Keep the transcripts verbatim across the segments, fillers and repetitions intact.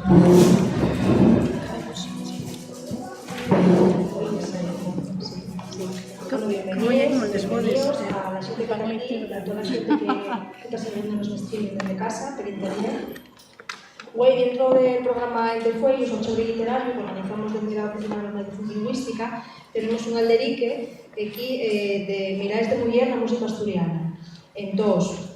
Bueno, bienvenidos, bienvenidos a la xente que está aquí, a toda la xente que, que está siguiendo nuestro streaming desde casa, por internet. Güei, dentro del programa Entre Fueyos, un choque literario que organizamos dende la Oficina de Normalización Lingüística, tenemos un alderique aquí, eh, de Miraes de Muyer na música asturiana. Entós,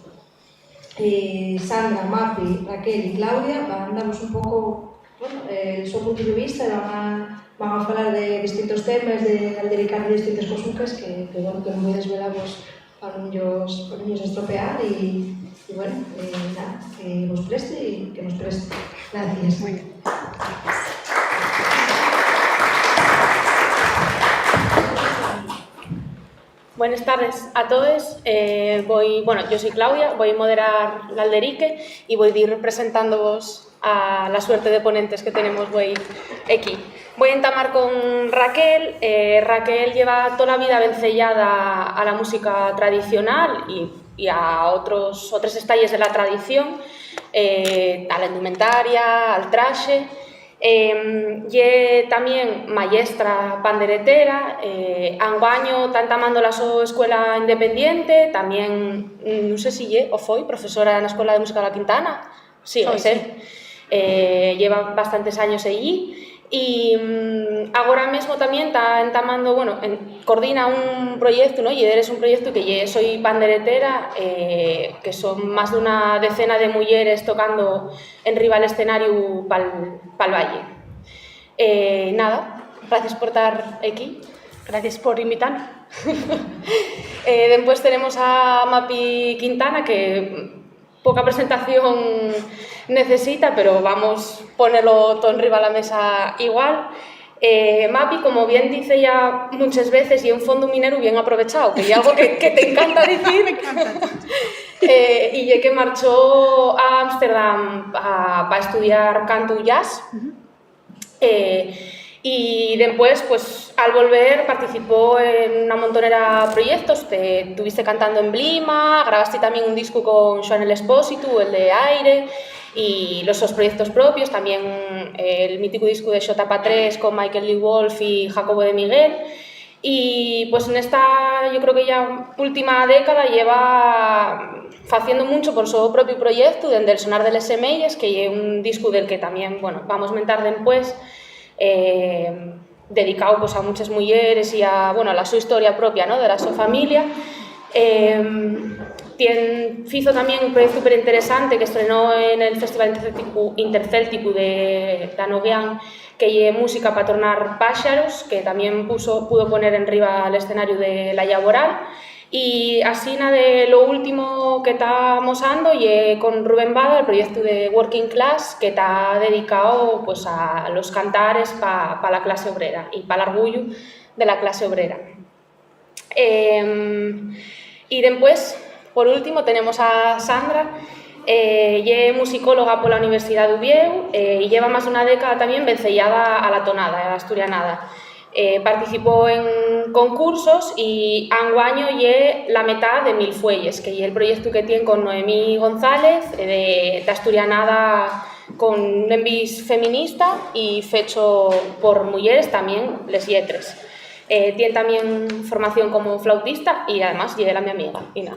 eh, Sandra, Mapi, Raquel y Claudia van daros un poco, bueno, eh, el so punto de vista y van a, van a falar de distintos temas, de, de aldericar de distintas cosucas que, que, bueno, que no voy a desvelavos pa nun yos, pa nun yos estropear y, y, bueno, eh, nada, que vos preste y que nos preste. Gracias. Muy bien. Buenas tardes a todos. Eh, voi, bueno, yo soy Claudia, voi moderar l'alderique y voi dir presentándoos a la suerte de ponentes que tenemos güei equí. Voi entamar con Raquel. Eh, Raquel lleva tola vida vencellada a la música tradicional y, y a otros, otres estalles de la tradición, eh, a la indumentaria, al traxe. Em, ye tamién mayestra panderetera, eh, anguaño ta entamando la so escuela independiente, tamién, mm, nun sé si ye o foi profesora na Escuela de Música de la Quintana. Sí, foi, sí. Eh, lleva bastantes años ellí y, mm, agora mesmo tamién ta entamando, bueno, en, coordina un proyectu, ¿no? Llideres un proyectu que ye Soi Panderetera, eh, que son más d'una decena de muyeres tocando enriba l'escenariu pal, pal valle. Eh, nada, gracias por tar equí. Gracias por invitarme. Eh, dempués tenemos a Mapi Quintana, que poca presentación necesita, pero vamos ponelo to enriba la mesa igual. Eh, Mapi, como bien dice ya munches veces, ye un fondu mineru bien aprovechao, que ye algo que, que te encanta dicir. Me encanta. Eh, y ye que marchó a Ámsterdam pa, pa estudiar cantu y jazz. Ujú. Eh, y dempués, pues, al volver, participó en una montonera proyectos. Te, tuviste cantando en Blima, grabaste también un discu con Xoan el Expósitu, el de Aire, y los sos proyectos propios, también, eh, el mítico discu de Xota pa tres con Michael Lee Wolf y Jacobo de Miguel. Y, pues, nesta, yo creo que ya última década lleva faciendo muncho por so propiu proyectu, dende El sonar de les semeyes, que ye un discu del que tamién, bueno, vamos mentar dempués, eh, dedicao, pues, a munches muyeres y a, bueno, a la so historia propia, ¿no?, de la so familia. Em, tien, fizo tamién un proyectu superinteresante que estrenó en el Festival Intercélticu, Intercélticu de, d'Anoguián, que ye música pa tornar páxaros, que tamién puso, pudo poner enriba l'escenariu de La Llaboral. Y asina de lo último que ta mosando ye con Rubén Bada el proyectu de Working Class, que ta dedicao, pues, a los cantares pa, pa la clase obrera y pal arguyu de la clase obrera. Em, y dempués, por último, tenemos a Sandra. Eh, ye musicóloga pola Universidá d'Uviéu, eh, y lleva más d'una década tamién vencellada a la tonada, a la asturianada. Eh, participó en concursos y anguaño ye la metá de Mil Fueyes, que ye el proyectu que tien con Noemí González, eh, de, d'asturianada con un envís feminista y fecho por muyeres tamién les lletres. Eh, tien tamién formación como flautista y, además, ye la mi amiga, y na.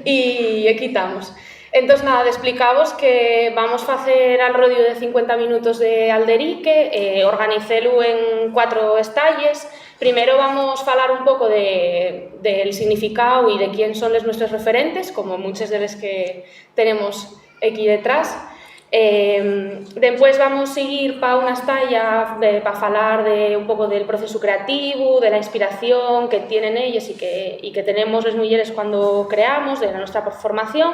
Y equí tamos. Entós, nada, d'esplicavos que vamos facer al rodiu de cincuenta minutos de alderique, eh, organicélu en cuatro estalles. Primero vamos falar un poco de, del significáu y de quién son les nuestros referentes, como munches de les que tenemos equí detrás. Em, dempués vamos siguir pa una estalla de, pa falar de un poco del procesu creativu, de la inspiración que tienen elles y que, y que tenemos les muyeres cuando creamos, de la nuestra formación.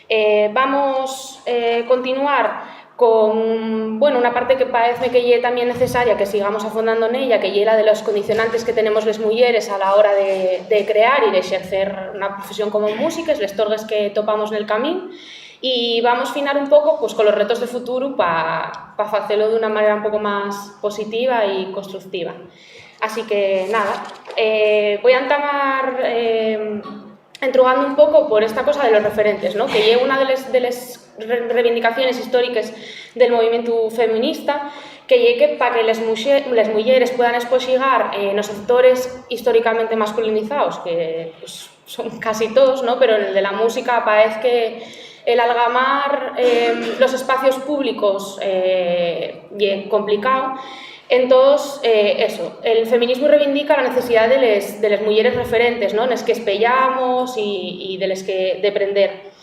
Eh, vamos, eh, continuar con, bueno, una parte que paezme que ye tamién necesaria que sigamos afondando nella, que ye la de los condicionantes que tenemos les muyeres a la hora de, de crear y d'exercer una profesión como músiques, les torgues que topamos nel camín. Y vamos finar un poco, pues, con los retos de futuru pa, pa facelo d'una manera un poco más positiva y constructiva. Así que, nada, eh, voi a entamar, eh, entrugando un poco por esta cosa de los referentes, ¿no? Que ye una de les, de les re-, reivindicaciones históricas del movimiento feminista, que ye que pa que les muxe-, les mujeres puedan espoxigar, eh, nos sectores históricamente masculinizados, que, pues, son casi todos, ¿no? Pero el de la música parece que el algamar, eh, los espacios públicos, eh, ye complicado. Entós, eh, eso, el feminismo reivindica la necesidá de les, de les muyeres referentes, ¿no? Nes que espeyamos y, y de les que deprender.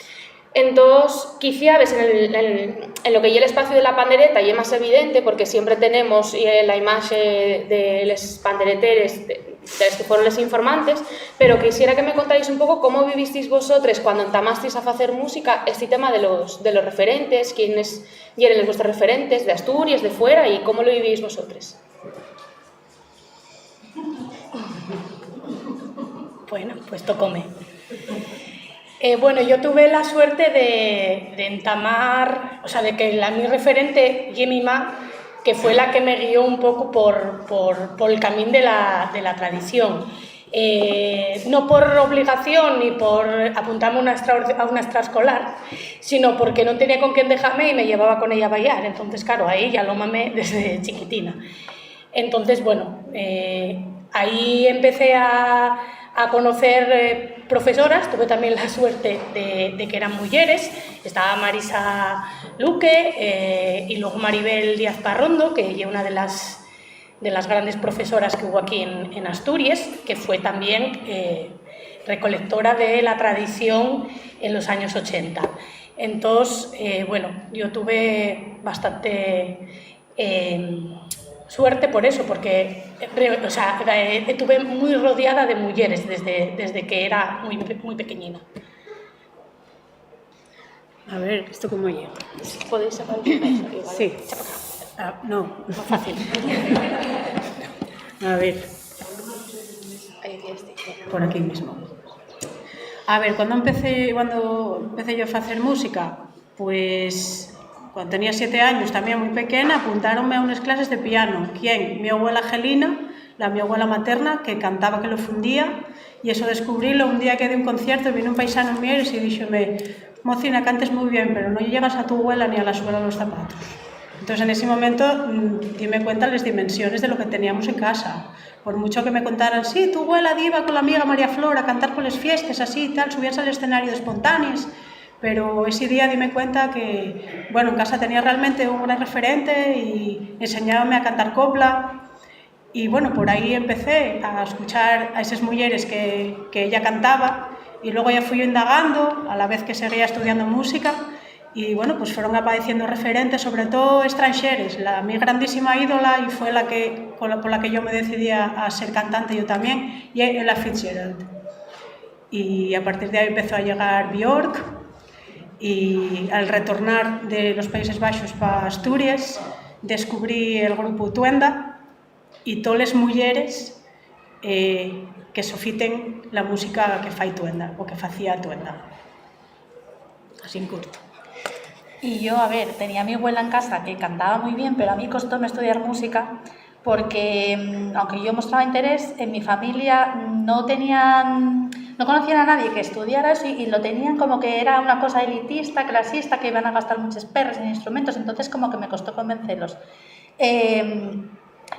Entós, quiciabes en, el, en, en lo que ye l'espaciu de la pandereta ye más evidente, porque siempre tenemos, eh, la imaxe de les pandereteres, de, de les que fueron les informantes, pero quisiera que me contarais un poco cómo vivisteis vosotres cuando entamasteis a facer música esti tema de los, de los referentes, quiénes yeren les vuestros referentes de Asturies, de fuera, y cómo lo vivíis vosotres. Bueno, pues tócome. Eh, bueno, yo tuve la suerte de, de entamar, o sea, de que la mi referente ye mi ma, que fue la que me guió un poco por, por, por el camino de la, de la tradición. Eh, no por obligación ni por apuntarme a una, extraor- a una extraescolar, sino porque no tenía con quién dejarme y me llevaba con ella a bailar. Entonces, claro, ahí ya lo mamé desde chiquitina. Entonces, bueno, eh, ahí empecé a, a conocer, eh, profesoras, tuve también la suerte de, de que eran mujeres, estaba Marisa Luque, eh, y luego Maribel Díaz Parrondo, que es una de las, de las grandes profesoras que hubo aquí en, en Asturies, que fue también, eh, recolectora de la tradición en los años ochenta. Entonces, eh, bueno, yo tuve bastante, eh, suerte por eso, porque, eh, o sea, eh, estuve muy rodeada de mujeres desde, desde que era muy, muy pequeñina. A ver, ¿esto cómo llega? ¿Podéis sacar un poco? Sí. Ah, no. Más fácil. A ver, Ahí, aquí, este. Por aquí mismo. A ver, cuando empecé, cuando empecé yo a facer música, pues, cuando tenía siete años, también muy pequeña, apuntáronme a unas clases de piano. ¿Quién? Mi abuela Gelina, la mi abuela materna, que cantaba que lo fundía, y eso descubrílo un día que di un concierto, vino un paisano en Mieres y díxome: "Mocina, cantes muy bien, pero no llegas a tu abuela ni a la suela de los zapatos". Entonces, en ese momento, mm, dime cuenta las dimensiones de lo que teníamos en casa. Por mucho que me contaran: "Sí, tu abuela diba con la amiga María Flor a cantar por les fiestes, así y tal", subíanse al escenario de espontáneas, pero ese día dime cuenta que, bueno, en casa tenía realmente una referente y enseñábame a cantar copla. Y, bueno, por ahí empecé a escuchar a esas mujeres que, que ella cantaba, y luego ya fui indagando a la vez que seguía estudiando música. Y, bueno, pues fueron apareciendo referentes, sobre todo extranjeres. La mi grandísima ídola, y fue la que, con la, por la que yo me decidí a, a ser cantante yo también, y Ella Fitzgerald. Y a partir de ahí empezó a llegar Björk, y al retornar de los Países Bajos para Asturias, descubrí el grupo Tuenda, y toles muyeres, eh, que sofiten la música que fai Tuenda o que facía Tuenda. Así en corto. Y yo, a ver, tenía a mi abuela en casa que cantaba muy bien, pero a mí costóme estudiar música porque, mm, aunque yo mostraba interés, en mi familia no tenían, no conocían a nadie que estudiara eso y, y lo tenían como que era una cosa elitista, clasista, que iban a gastar muchos perres en instrumentos, entonces como que me costó convencerlos. Eh,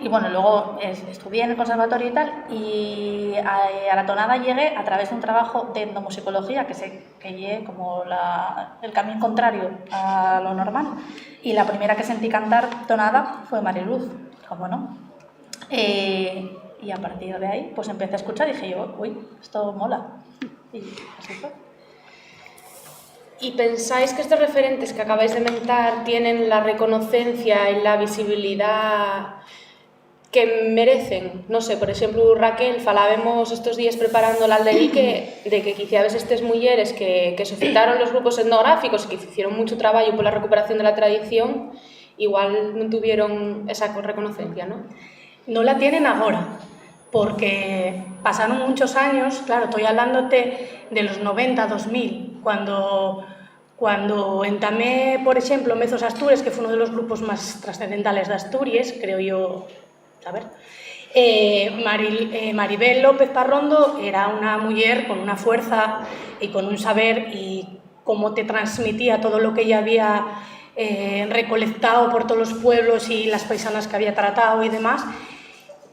y bueno, luego es- estudié en el conservatorio y tal, y a, a la tonada llegué a través de un trabajo de etnomusicología, que, se, que lle como la, el camino contrario a lo normal. Y la primera que sentí cantar tonada fue Mariluz, como no. Eh, y a partir de ahí, pues empecé a escuchar y dije yo, uy, esto mola. Y así fue. ¿Y pensáis que estos referentes que acabáis de mentar tienen la reconocencia y la visibilidad que merecen? No sé, por exemplu, Raquel, falábemos estos días preparando l'Alderique de que quiciabes estes muyeres que, que sofitaron los grupos etnográficos y que hicieron mucho trabajo por la recuperación de la tradición, igual no tuvieron esa co- reconocencia, ¿no? No la tienen agora, porque pasaron muchos años, claro, estoy hablándote de los noventa, dos mil, cuando, cuando entamé, por exemplo, Mezos Astures, que fue uno de los grupos más trascendentales de Asturias, creo yo, a ver, Eh, Maril- eh, Maribel López Parrondo era una muyer con una fuerza y con un saber y cómo te transmitía todo lo que ella había eh, recolectado por todos los pueblos y las paisanas que había tratado y demás.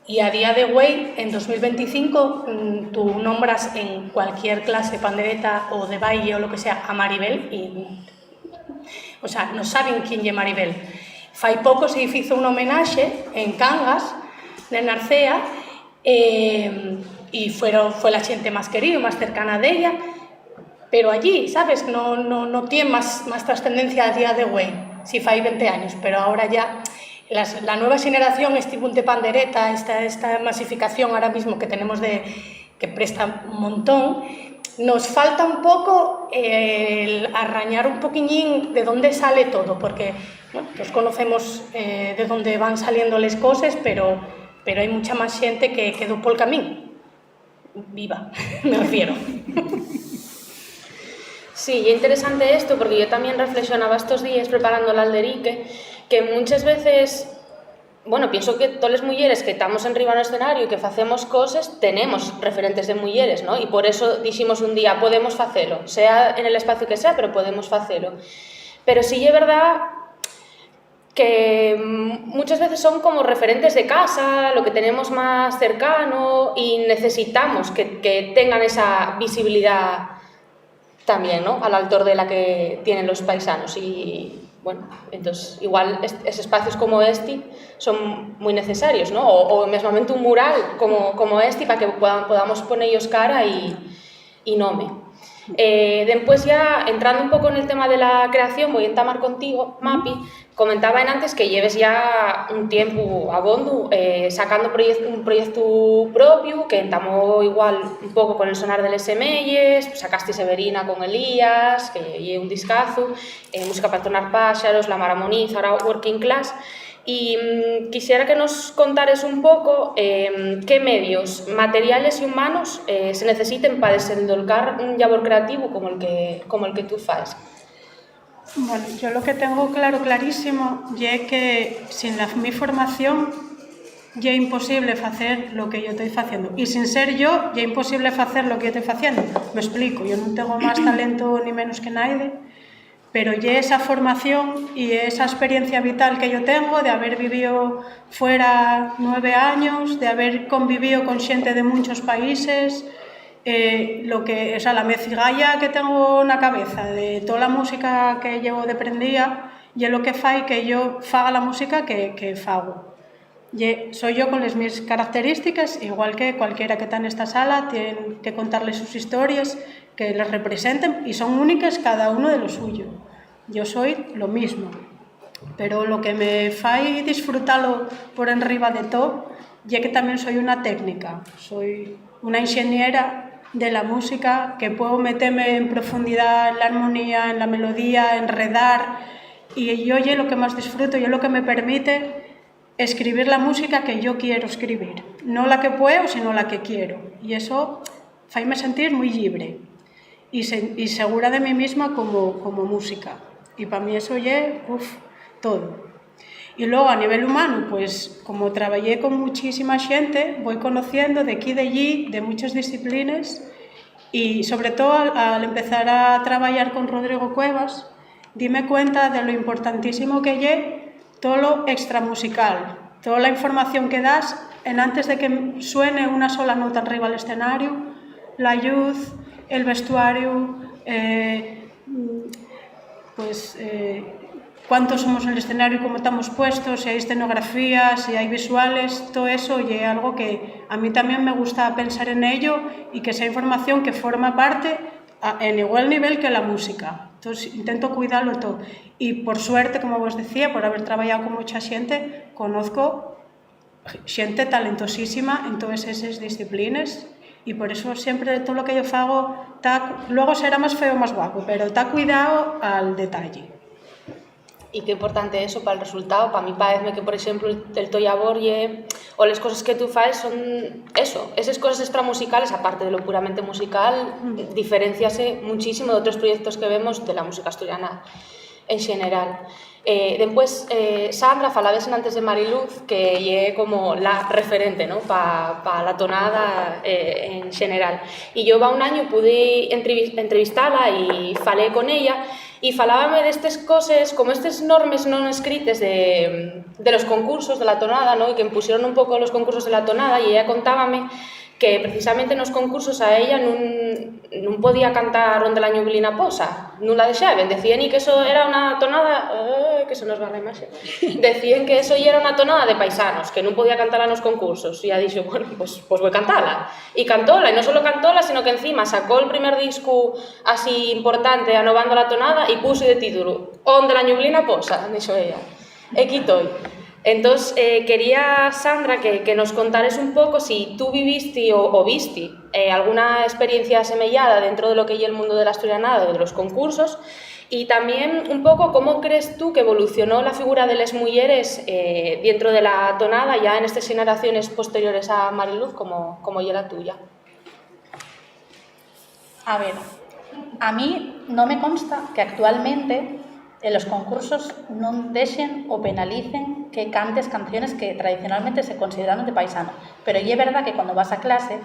Y a día de güei, en dos mil veinticinco, mm, tú nombras en cualquier clase pandereta o de baile o lo que sea a Maribel y, o sea, no saben quién ye Maribel. Fai poco se hizo un homenaxe en Cangas, de Narcea, eh, y fueron, fue la xente más querida, más cercana de ella, pero allí, ¿sabes? No, no, no tiene más, más trascendencia a día de güei, si fai veinte años, pero ahora ya las- la nueva generación, este boom de pandereta, esta, esta masificación ahora mismo que tenemos de, que presta un montón, nos falta un poco el arrañar un poquiñín de dónde sale todo, porque, bueno, todos conocemos eh, de dónde van saliendo les coses, pero, pero hay mucha más gente que quedó pol camín. Viva, me refiero. Sí, ye interesante esto porque yo también reflexionaba estos días preparando l'alderique que muchas veces, bueno, pienso que todas las mujeres que estamos enriba del escenario y que facemos cosas, tenemos referentes de mujeres, ¿no? Y por eso dijimos un día, podemos facelo, sea en el espacio que sea, pero podemos facelo. Pero sí es verdad que mm, muchas veces son como referentes de casa, lo que tenemos más cercano y necesitamos que, que tengan esa visibilidad también, ¿no? Al altor de la que tienen los paisanos y, bueno, entonces igual est- esos espacios como este son muy necesarios, ¿no? O, o mesmamente un mural como, como este para que puedan, podamos poner ellos cara y, y nome. Eh, después ya entrando un poco en el tema de la creación, voy a entamar contigo, Mapi. Comentaba en antes que lleves ya un tiempo abondo eh, sacando proyec- un proyecto propio que entamó igual un poco con el sonar de les semeyes, pues sacaste Severina con Elías, que ye un discazo, eh, Música para entonar páxaros, La Mar Amoniz, ahora Working Class. Y mm, quisiera que nos contares un poco eh, qué medios materiales y humanos eh, se necesiten para desendolcar un llabor creativo como el que, como el que tú faes. Bueno, yo lo que tengo claro, clarísimo, ye que sin la mi formación ye imposible facer lo que yo estoy faciendo. Y sin ser yo, ye imposible facer lo que yo estoy faciendo. Me explico, yo no tengo más talento ni menos que nadie, pero ye esa formación y esa experiencia vital que yo tengo de haber vivido fuera nueve años, de haber convivido con gente de muchos países, eh, lo que, o sea, la mecigalla que tengo na cabeza de toda la música que llevo deprendía, ye lo que fai que yo faga la música que, que fago. Ye, soy yo con les mis característiques, igual que cualquiera que está nesta sala, tienen que contarles sus historias, que les representen, y son úniques cada uno de lo suyo. Yo soy lo mismo, pero lo que me fai disfrutalo por enriba de todo ye que también soy una técnica, soy una ingeniera de la música, que puedo meterme en profundidad en la armonía, en la melodía, enredar, y yo ye lo que más disfruto, yo lo que me permite escribir la música que yo quiero escribir, no la que puedo, sino la que quiero. Y eso faime sentir muy llibre y, se, y segura de mí misma como, como música. Y para mí eso ye, uff, todo. Y luego a nivel humano, pues como trabajé con muchísima gente, voy conociendo de aquí, de allí, de muchas disciplinas y sobre todo al, al empezar a trabajar con Rodrigo Cuevas, dime cuenta de lo importantísimo que ye todo lo extramusical, toda la información que das en antes de que suene una sola nota arriba al escenario, la luz, el vestuario, eh, pues eh, cuántos somos en el escenario, cómo estamos puestos, si hay escenografía, si hay visuales, todo eso y es algo que a mí también me gusta pensar en ello y que sea información que forma parte a, en igual nivel que la música. Entonces intento cuidarlo todo. Y por suerte, como vos decía, por haber trabajado con mucha gente, conozco gente talentosísima en todas esas disciplinas y por eso siempre todo lo que yo fago ta, luego será más feo o más guapo, pero está cuidado al detalle. Y qué importante eso para el resultado. Para mí parece que, por ejemplo, el, el to llabor ye, o las cosas que tú faes son eso, esas cosas extramusicales, aparte de lo puramente musical, diferenciase muchísimo de otros proyectos que vemos de la música asturiana en xeneral. Eh, dempués, eh, Sandra, falabes antes de Mariluz, que ye como la referente, ¿no? Pa, pa la tonada, eh, en xeneral. Y yo va un añu pude entrevi-, entrevistala y falé con ella, y falábame d'estes coses, como estes normes non escrites de, de los concursos de la tonada, ¿no? Y que impusieron un poco los concursos de la tonada, y ella contábame que precisamente nos concursos a ella nun, nun podía cantar Onde la ñublina posa, nun la dexaben. Decíen-y que eso era una tonada, eh, que se nos va la imaxe. Decíen que eso yera una tonada de paisanos, que nun podía cantala nos concursos. Y ella dixo, bueno, pues, pues voi cantala. Y cantóla, y non solo cantóla, sino que encima sacó el primer discu así importante, anovando la tonada, y puso de título Onde la ñublina posa, dixo ella. Equí toi. Entós, eh, quería, Sandra, que, que nos contares un poco si tú vivisti o, o visti, eh, alguna experiencia semeyada dentro de lo que ye el mundo de la asturianada o de los concursos, y también un poco cómo crees tú que evolucionó la figura de les muyeres, eh, dentro de la tonada ya en estes xeneraciones posteriores a Mariluz, como, como ye la tuya. A ver, a mí no me consta que actualmente en los concursos non dexen o penalicen que cantes canciones que tradicionalmente se consideraron de paisano. Pero ye verdá que cuando vas a clase,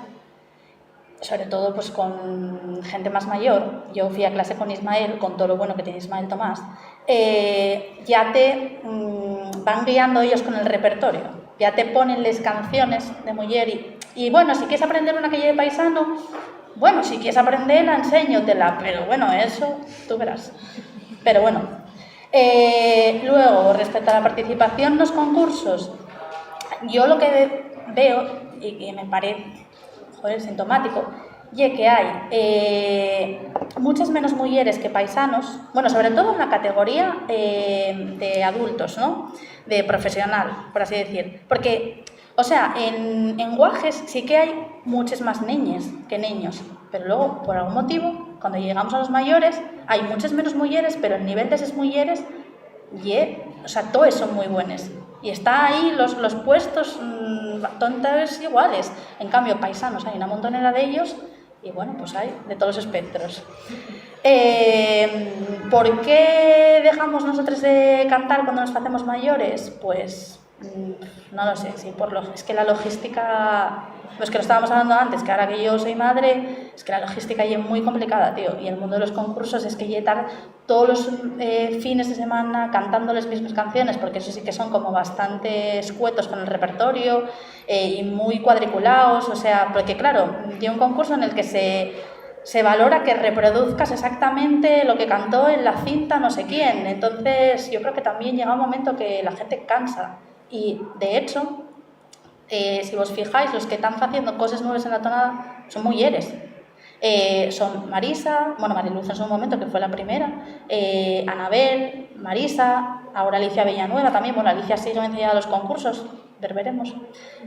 sobre todo, pues, con gente más mayor, yo fui a clase con Ismael, con todo lo bueno que tiene Ismael Tomás, eh, ya te, mm, van guiando ellos con el repertorio, ya te ponen les canciones de muyer y, y, bueno, si quieres aprender una que ye de paisano, bueno, si quieres aprender, la enseño, te la, pero, bueno, eso, tú verás. Pero, bueno, eh, luego, respecto a la participación nos concursos, yo lo que veo, y que me parece, joder, sintomático, ye que hai, eh, muchas menos muyeres que paisanos, bueno, sobre todo en la categoría, eh, de adultos, ¿no? De profesional, por así decir. Porque, o sea, en, en Guajes sí que hai muchas más neñes que neños, pero luego, por algún motivo, cuando llegamos a los mayores, hai muchas menos muyeres, pero el nivel de esas muyeres ye, o sea, toes son mui buenes. Y está ahí los, los puestos, mm, tontos iguales. En cambio, paisanos hai una montonera d'ellos y, bueno, pues hai de todos los espectros. Eh, ¿por qué dejamos nosotros de cantar cuando nos facemos mayores? Pues, mm, no lo sé, sí, por lo, es que la logística, los que lo estábamos hablando antes, que ahora que yo soy madre, es que la logística ye muy complicada, tío, y el mundo de los concursos es que ye tar todos los, eh, fines de semana cantando las mismas canciones, porque eso sí que son como bastante escuetos con el repertorio, eh, y muy cuadriculados, o sea, porque claro, tiene un concurso en el que se, se valora que reproduzcas exactamente lo que cantó en la cinta no sé quién, entonces yo creo que también llega un momento que la gente cansa, y de hecho, eh, si vos fijáis, los que están haciendo cosas nuevas en la tonada son mujeres. Eh, son Marisa, bueno, Mariluz en su momento, que fue la primera, eh, Anabel, Marisa, ahora Alicia Villanueva también, bueno, Alicia sigue encellada a los concursos, ver, veremos.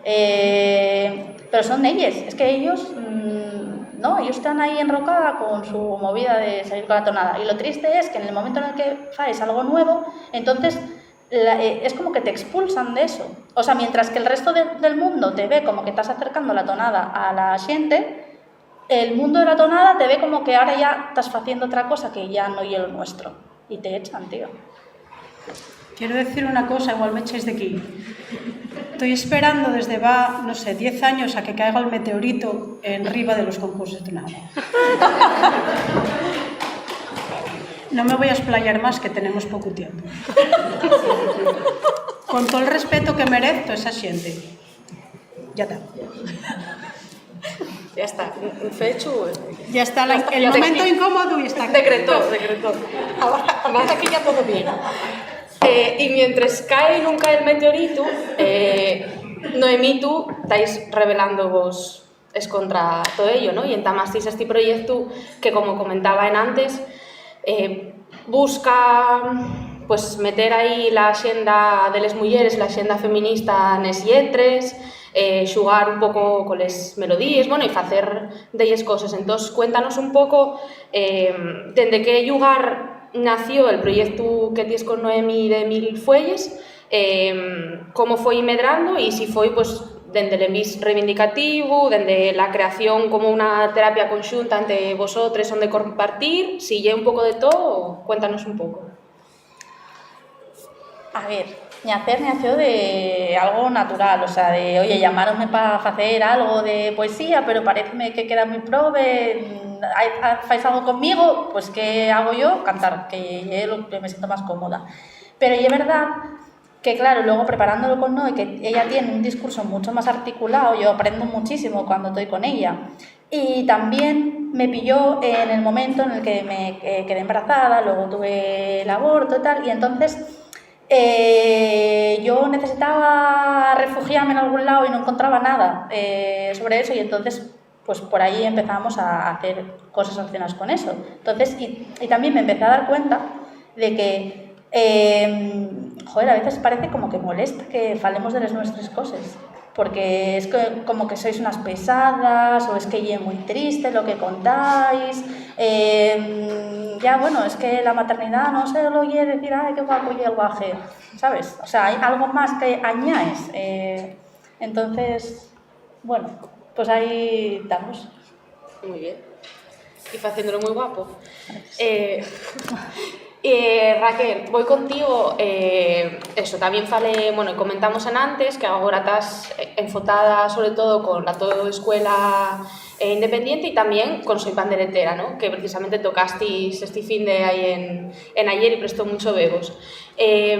Eh, pero son ellos, es que ellos, mm, no, ellos están ahí enrocados con su movida de salir con la tonada. Y lo triste es que en el momento en el que faes algo nuevo, entonces la, eh, es como que te expulsan de eso. O sea, mientras que el resto de, del mundo te ve como que estás acercando la tonada a la gente, el mundo de la tonada te ve como que ahora ya estás haciendo otra cosa que ya no es lo nuestro. Y te echan, tío. Quiero decir una cosa, igual me echéis de aquí. Estoy esperando desde va, no sé, diez años a que caiga el meteorito en riba de los concursos de tonada. No me voy a explayar más, que tenemos poco tiempo. Con todo el respeto que merezco a esa gente. Ya está. Ya está. Un fechu. Ya está la, el momento incómodo y está aquí. Decretó, decretó. Ahora, ahora que ya todo bien. Eh, y mientras cae y nun cae el meteorito, eh, Noemí, tú estáis revelando vos escontra todo ello, ¿no? Y entamastis esti proyectu que, como comentaba en antes, eh, busca, pues, meter ahí la axenda de les muyeres, la axenda feminista nes lletres, eh, xugar un poco con les melodíes, bueno, y facer delles coses. Entós, cuéntanos un poco, eh, dende qué llugar nació el proyectu que ties con Noemi de Mil Fueyes, eh, cómo foi medrando y si foi, pues, dende l'envís reivindicativu, dende la creación como una terapia conxunta ente vosotres, onde compartir, si ye un poco de todo, cuéntanos un poco. A ver, ñacer ñació de algo natural, o sea, de, oye, llamáronme pa facer algo de poesía, pero paréceme que queda mui probe, mm, hai, ha-, fais algo conmigo, pues, ¿qué hago yo? Cantar, que ye lo que me siento más cómoda. Pero ye verdad que, claro, luego preparándolo con Noé, que ella tiene un discurso mucho más articulado, yo aprendo muchísimo cuando estoy con ella. Y también me pilló en el momento en el que me, eh, quedé embarazada, luego tuve el aborto y tal, y entonces, eh, yo necesitaba refugiarme en algún lado y no encontraba nada, eh, sobre eso, y entonces, pues, por ahí empezamos a hacer cosas relacionadas con eso. Entonces, y, y también me empecé a dar cuenta de que, eh, joder, a veces parece como que molesta que falemos de les nuestres coses, porque es que, como que sois unas pesadas, o es que ye muy triste lo que contáis, eh, ya, bueno, es que la maternidad no solo ye decir, "Ay, qué guapo ye el guaje", ¿sabes? O sea, hay algo más que añaes. Eh, entonces, bueno, pues ahí estamos. Muy bien. Y facéndolo muy guapo. Eh, eh, Raquel, voy contigo. Eh, eso, también fale, bueno, comentamos en antes que agora estás, eh, enfotada sobre todo con la to escuela, eh, independiente y también con Soy Panderetera, ¿no? Que precisamente tocastis esti fin de ahí en, en ayer y prestó mucho vegos. Eh,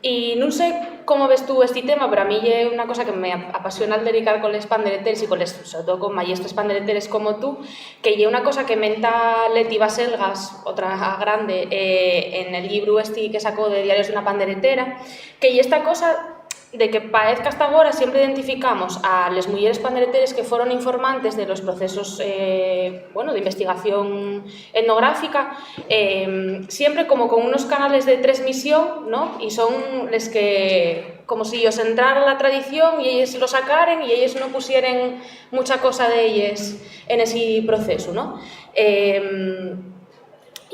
y nun sé cómo ves tú esti tema, pero a mí ye una cosa que me ap-, apasiona al dedicar con les pandereteres y con les, sobre todo con mayestres pandereteres como tú, que ye una cosa que menta Leti Baselgas, otra grande, eh, en el llibru esti que sacó de Diarios d'una panderetera, que ye esta cosa de que paez qu'hasta agora siempre identificamos a les muyeres pandereteres que foron informantes de los procesos, eh, bueno, d'investigación etnográfica, eh, siempre como con unos canales de tresmisión, ¿no? Y son les que, como si os entrara la tradición y elles lo sacaren y elles no pusieren mucha cosa d'elles en esi procesu, ¿no? Eh,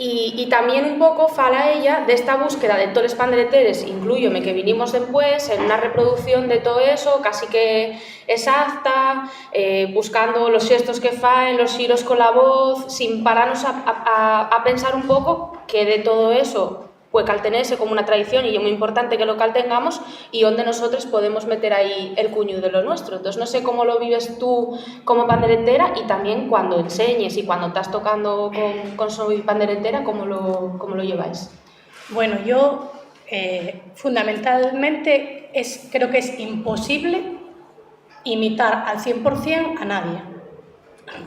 Y, y tamién un poco fala ella d'esta búsqueda de toles pandereteres, inclúyome, que vinimos dempués, en una reproducción de too eso, casi que exacta, eh, buscando los xestos que faen, los xiros cola voz, sin paranos a, a, a, a pensar un poco que de too eso pue caltenese como una tradición y ye mui importante que lo caltengamos, y onde nosotres podemos meter ahí el cuñu de lo nuestro. Entós, no sé cómo lo vives tú como panderetera y tamién cuando enseñes y cuando tas tocando con, con Soy Panderetera, cómo lo, cómo lo lleváis. Bueno, yo, eh, fundamentalmente es, creo que es imposible imitar al cien por cien a nadie.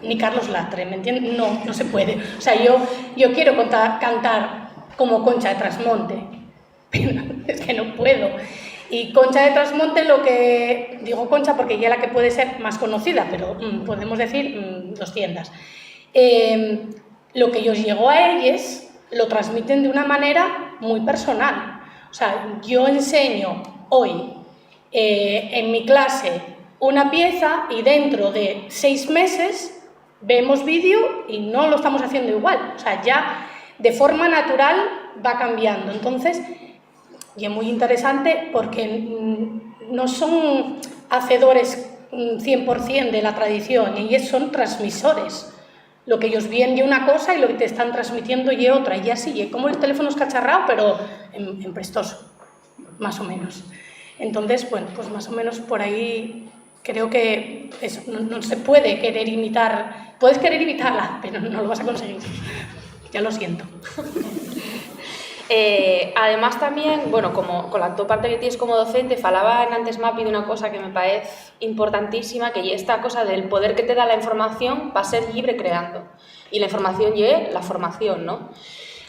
Ni Carlos Latre, ¿me entiendes? No, no se puede. O sea, yo, yo quiero contar, cantar como Concha de Trasmonte, pero es que no puedo. Y Concha de Trasmonte, lo que digo Concha porque ella es la que puede ser más conocida, pero, mm, podemos decir, mm, doscientas. Eh, lo que ellos llegó a ellos lo transmiten de una manera muy personal. O sea, yo enseño hoy, eh, en mi clase una pieza y dentro de seis meses vemos vídeo y no lo estamos haciendo igual. O sea, ya de forma natural va cambiando. Entonces, y es muy interesante porque, mm, no son hacedores, mm, cien por cien de la tradición, ellos son transmisores. Lo que ellos ven ye una cosa y lo que te están transmitiendo ye otra, y así, ye como el teléfono escacharrao, pero en, en prestoso, más o menos. Entonces, bueno, pues más o menos por ahí creo que eso, no, no se puede querer imitar, puedes querer imitarla, pero no lo vas a conseguir. Ya lo siento. Eh, además tamién, bueno, como, con la to parte que tienes como docente, falaba en antes Mapi d'una cosa que me paez importantísima, que ye esta cosa del poder que te da la información pa ser llibre creando. Y la información ye la formación, ¿no?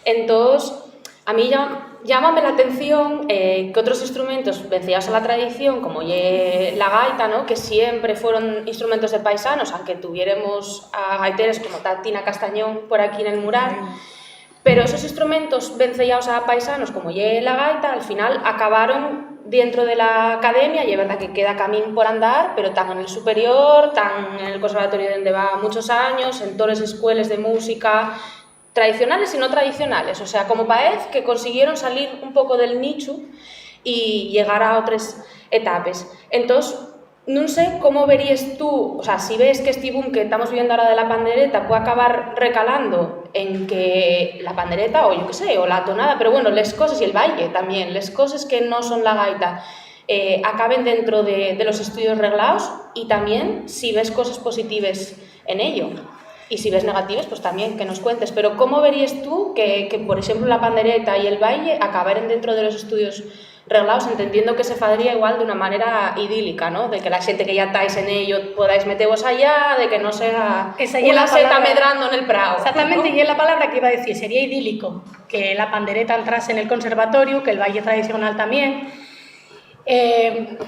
Entós, a mí ya, llámame la atención, eh, que otros instrumentos venceyaos a la tradición, como ye la gaita, ¿no? Que siempre fueron instrumentos de paisanos, aunque tuviéremos a gaiteres como ta Tina Castañón por aquí nel mural, pero esos instrumentos venceyaos a paisanos, como ye la gaita, al final acabaron dientro de la academia. Ye verdá que queda camín por andar, pero tán en el superior, tán en el conservatorio dende va muchos años, en toles escueles de música tradicionales y no tradicionales. O sea, como paez que consiguieron salir un poco del nichu y llegar a otres etapes. Entós, Nun sé cómo veríes tú, o sea, si ves que esti boom que tamos viviendo ahora de la pandereta pue acabar recalando en que la pandereta, o yo qué sé, o la tonada, pero bueno, les coses y el baile también, les coses que no son la gaita, eh, acaben dentro de, de los estudios reglaos, y también si ves coses positives en ello. Y si ves negatives, pues también que nos cuentes. Pero ¿cómo veríes tú que, que, por exemplu, la pandereta y el baile acabaren dentro de los estudios reglaos, entendiendo que se fadría igual d'una manera idílica, ¿no? De que la xente que ya tais en ello podáis metevos allá, de que no sea una seta medrando nel prao, ¿no? Exactamente, y es la palabra que iba a decir, sería idílico que la pandereta entrase en el conservatorio, que el baile tradicional también. Eh,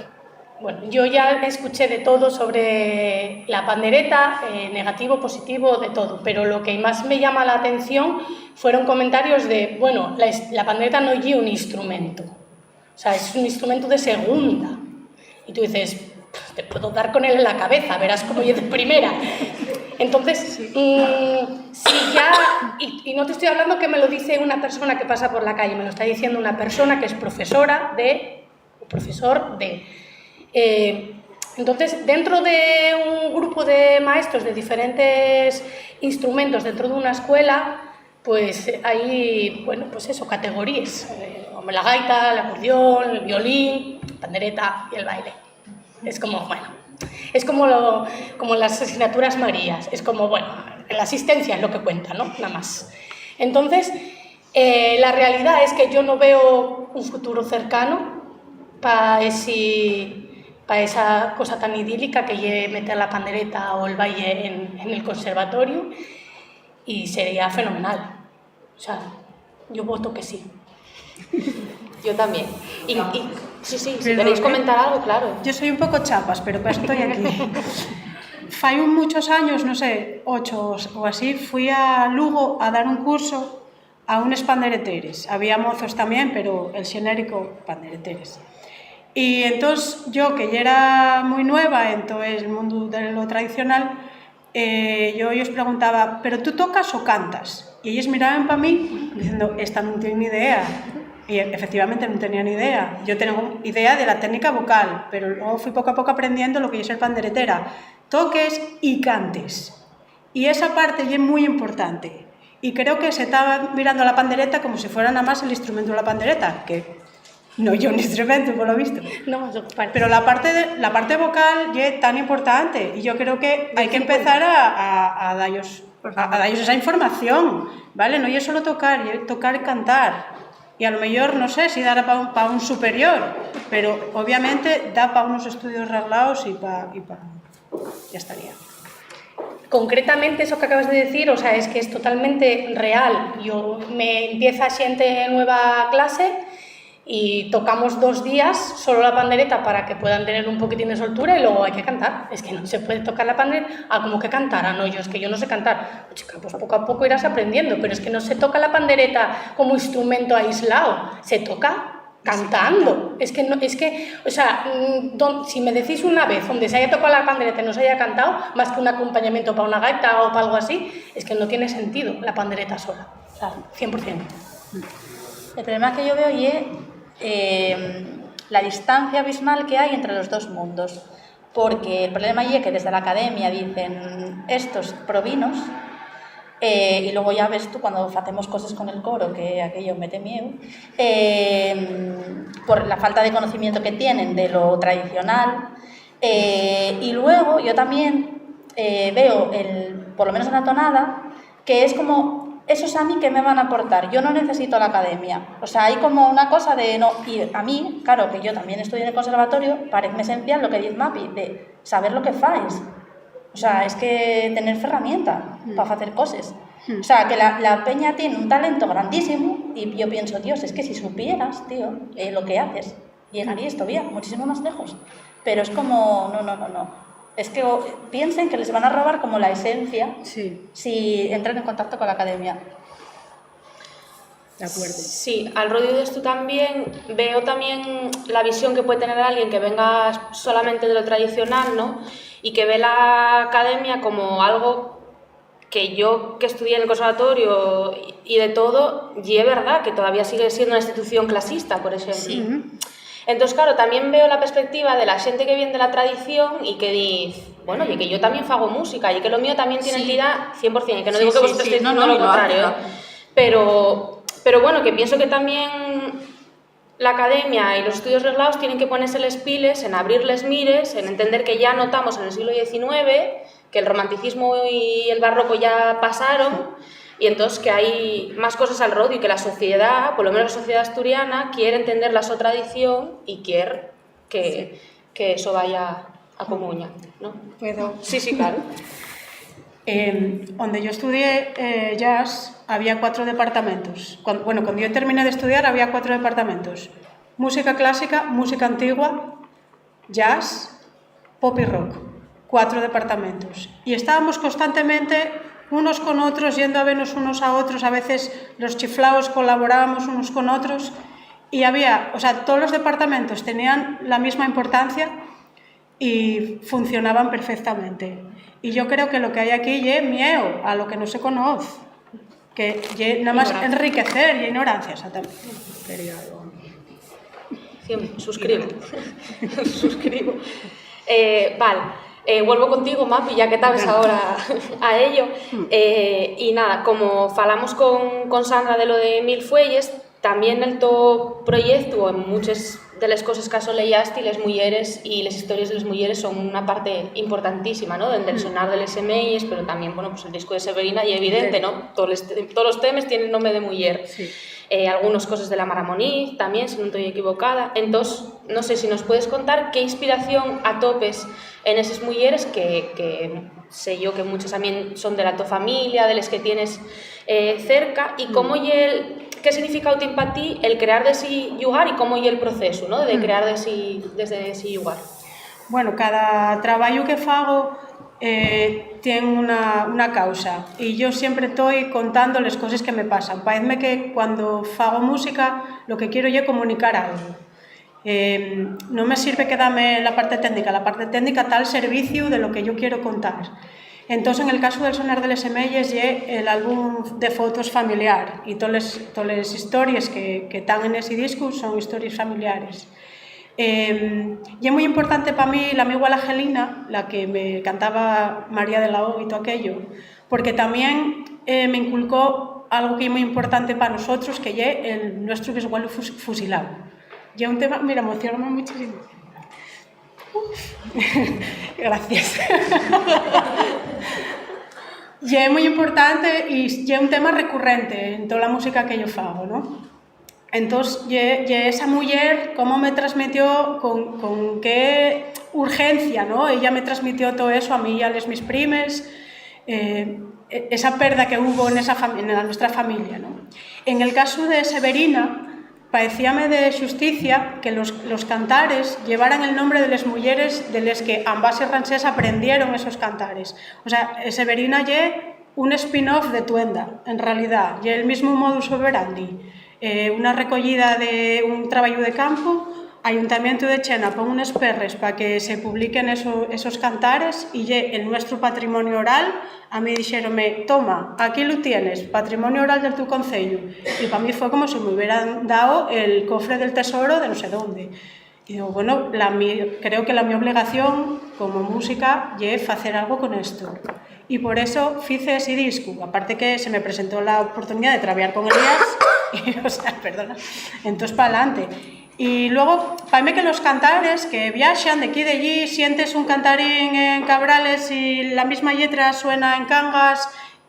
bueno, yo ya escuché de todo sobre la pandereta, eh, negativo, positivo, de todo, pero lo que más me llama la atención fueron comentarios de, bueno, la, la pandereta no ye un instrumento, o sea, es un instrumento de segunda. Y tú dices, te puedo dar con él en la cabeza, verás cómo yo de primera. Entonces, mm, si ya, y, y no te estoy hablando que me lo dice una persona que pasa por la calle, me lo está diciendo una persona que es profesora de, profesor de. Eh, entonces, dentro de un grupo de maestros de diferentes instrumentos dentro de una escuela, pues, eh, hay, bueno, pues eso, categorías. Eh, como la gaita, el acordeón, el violín, pandereta y el baile. Es como, bueno, es como, lo- como las asignaturas marías, es como, bueno, la asistencia es lo que cuenta, ¿no? Nada más. Entonces, eh, la realidad es que yo no veo un futuro cercano para pa esa cosa tan idílica que ye meter la pandereta o el baile en, en el conservatorio, y sería fenomenal. O sea, yo voto que sí. Yo también. Y, y- sí, sí, si queréis comentar algo, claro. Yo soy un poco chapas, pero para eso estoy aquí. Fai un muchos años, no sé, ocho o así, fui a Lugo a dar un curso a unes pandereteres. Había mozos también, pero el xenérico, pandereteres. Y entós yo, que ya era muy nueva en todo el mundo de lo tradicional, eh, yo os preguntaba, "¿Pero tú tocas o cantas?". Y ellos miraban pa mí diciendo, "Esta nun tien ni idea". Y efectivamente nun tenía ni idea. Yo tengo idea de la técnica vocal, pero luego fui poco a poco aprendiendo lo que es ser panderetera. Toques y cantes. Y esa parte ye muy importante. Y creo que se está mirando la pandereta como si fuera nada más el instrumento de la pandereta, que no ye un instrumento, por lo visto. No vas a ocupar. Pero la parte, de- la parte vocal ye tan importante y yo creo que hay que empezar a, a, a dallos, a, a dallos esa información, ¿vale? No ye solo tocar, ye tocar y cantar. Y a lo mejor, no sé si dará para un, pa un superior, pero obviamente da para unos estudios reglados y para... Y pa, ya estaría. Concretamente, eso que acabas de decir, o sea, es que es totalmente real. Yo me empieza xente nueva a clase y tocamos dos días solo la pandereta para que puedan tener un poquitín de soltura y luego hay que cantar. Es que no se puede tocar la pandereta. Ah, ¿cómo que cantar? Ah, no, yo es que yo no sé cantar. Pues chica, pues poco a poco irás aprendiendo, pero es que no se toca la pandereta como instrumento aislado, se toca cantando. Es que, no, es que, o sea, mm, don- si me decís una vez donde se haya tocado la pandereta y no se haya cantado, más que un acompañamiento para una gaita o para algo así, es que no tiene sentido la pandereta sola. O sea, cien por cien. El problema que yo veo ye, eh, la distancia abismal que hay entre los dos mundos. Porque el problema ye que desde la academia dicen, "Estos provinos", eh, y luego ya ves tú cuando facemos coses con el coro, que aquello mete mieu, eh, por la falta de conocimiento que tienen de lo tradicional. Eh, y luego yo también, eh, veo, el, por lo menos en la tonada, que es como, "Esos a mí que me van a aportar, yo no necesito la academia". O sea, hay como una cosa de, no, y a mí, claro, que yo también estudié en el conservatorio, parecme esencial lo que dice Mapi, de saber lo que fais. O sea, es que tener ferramienta pa facer coses. O sea, que la, la peña tiene un talento grandísimo y yo pienso, "Dios, es que si supieras, tío, eh, lo que haces, llegarías todavía muchísimo más lejos". Pero es como, no, no, no, no. Es que o- piensen que les van a robar como la esencia si entran en contacto con la academia. De acuerdo. Sí, al rodiu d'esto también veo también la visión que puede tener alguien que venga solamente de lo tradicional, ¿no? Y que ve la academia como algo que yo, que estudié en el conservatorio y, y de todo, y es verdad que todavía sigue siendo una institución clasista, por ejemplo. Sí. Entós, claro, tamién veo la perspectiva de la xente que vien de la tradición y que diz, bueno, ye que yo tamién fago música, ye que lo mío tamién tiene Sí. entidá cien por cien, y que no Sí, digo que sí, vosotros sí. estéis No, diciendo no, lo y lo contrario, hace, ¿eh? lo hace. Pero, pero bueno, que pienso que también la academia y los estudios reglaos tienen que ponerse les piles en abrir les mires, en entender que ya no tamos en el siglo diecinueve, que el romanticismo y el barroco ya pasaron, y entonces que hay más cosas al rodio y que la sociedad, por lo menos la sociedad asturiana, quiere entender la so tradición y quiere que, que eso vaya a comuña, ¿no? ¿Puedo? Sí, sí, claro. Eh, donde yo estudié eh, jazz había cuatro departamentos. Cuando, bueno, cuando yo terminé de estudiar había cuatro departamentos. Música clásica, música antigua, jazz, pop y rock. Cuatro departamentos. Y estábamos constantemente unos con otros, yendo a vernos unos a otros. A veces los chiflaos colaborábamos unos con otros. Y había, o sea, todos los departamentos tenían la misma importancia y funcionaban perfectamente. Y yo creo que lo que hay aquí ye mieu a lo que no se conoz, que ye nada más Ignorancia. Enriquecer y ignorancia, exactamente. Quería algo. Cien, suscribo. Suscribo. Eh, val, eh, vuelvo contigo, Mapi, ya que tabes Venga. Ahora a ello. Eh, y nada, como falamos con, con Sandra de lo de Mil Fueyes, también el to proyecto, o en muchas de las cosas que asoleyasti, les muyeres y les historias de les muyeres son una parte importantísima, ¿no? Del sonar de les semeyes, pero también, bueno, pues el disco de Severina y evidente, ¿no? Todos los, todos los temas tienen nombre de muyer. Sí. Eh, algunas cosas de la Mara Moniz también, si no estoy equivocada. Entonces, no sé si nos puedes contar qué inspiración atopes en esas mujeres que, que sé yo que muchas también son de la tu familia, de las que tienes eh, cerca, y cómo y el, qué significado tiene para ti el crear de ese lugar y cómo y el proceso, ¿no? De crear de ese, desde ese lugar. Bueno, cada trabajo que fago eh, tiene una, una causa y yo siempre estoy contando las cosas que me pasan. Parece que cuando fago música lo que quiero es comunicar algo. Eh, no me sirve quedarme la parte técnica, la parte técnica está al servicio de lo que yo quiero contar. Entonces, en el caso del Sonar de les Semeyes, ye el álbum de fotos familiar y todas las historias que, que están en ese disco son historias familiares. Eh, y es muy importante para mí la mi abuela Gelina, la que me cantaba María de la O y todo aquello, porque también eh, me inculcó algo que es muy importante para nosotros, que es el nuestro bisgualo fusilado. Y es un tema, mira, emociona muchísimo. Gracias. Y es muy importante y es un tema recurrente en toda la música que yo fago, ¿no? Entonces, y, y esa mujer, cómo me transmitió, con, con qué urgencia, ¿no? Ella me transmitió todo eso a mí y a les mis primes, eh, esa perda que hubo en, esa en la nuestra familia, ¿no? En el caso de Severina, paecíame de xusticia que los, los cantares llevaran el nombre de les muyeres de les que Ambás y Ransés aprendieron esos cantares. O sea, Severina ye un spin-off de Tuenda, en realidad, ye el mismo modus operandi, eh, una recollida de un trabajo de campo. Ayuntamiento de Chena pon unes perres para que se publiquen eso, esos cantares y ye el nuestro patrimonio oral. A mí dixéronme, toma, aquí lo tienes, patrimonio oral del tu concello. Y para mí fue como si me hubieran dado el cofre del tesoro de no sé dónde. Y digo, bueno, la mi, creo que la mi obligación como música ye facer algo con esto. Y por eso fice ese disco, aparte que se me presentó la oportunidad de trabajar con Elías, y, o sea, perdona, entonces para adelante. Y luego, parece que los cantares que viaxan de aquí y de allí, sientes un cantarín en Cabrales y la misma letra suena en Cangas,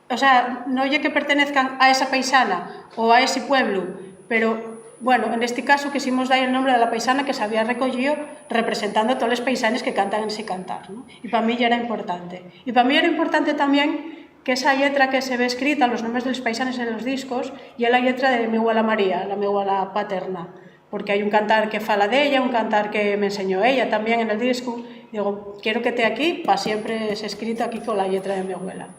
o sea, no ye que pertenezcan a esa paisana o a ese pueblo, pero, bueno, en este caso quisimos dar el nombre de la paisana que se había recogido representando a todos los paisanes que cantan en ese cantar, ¿no? Y para mí ya era importante. Y para mí era importante también que esa letra que se ve escrita, los nombres de los paisanes en los discos, y es la letra de mi abuela María, la mi abuela paterna, porque hay un cantar que fala de ella, un cantar que me enseñó ella también en el disco. Digo, quiero que esté aquí, para siempre ese escrito aquí con la letra de mi abuela.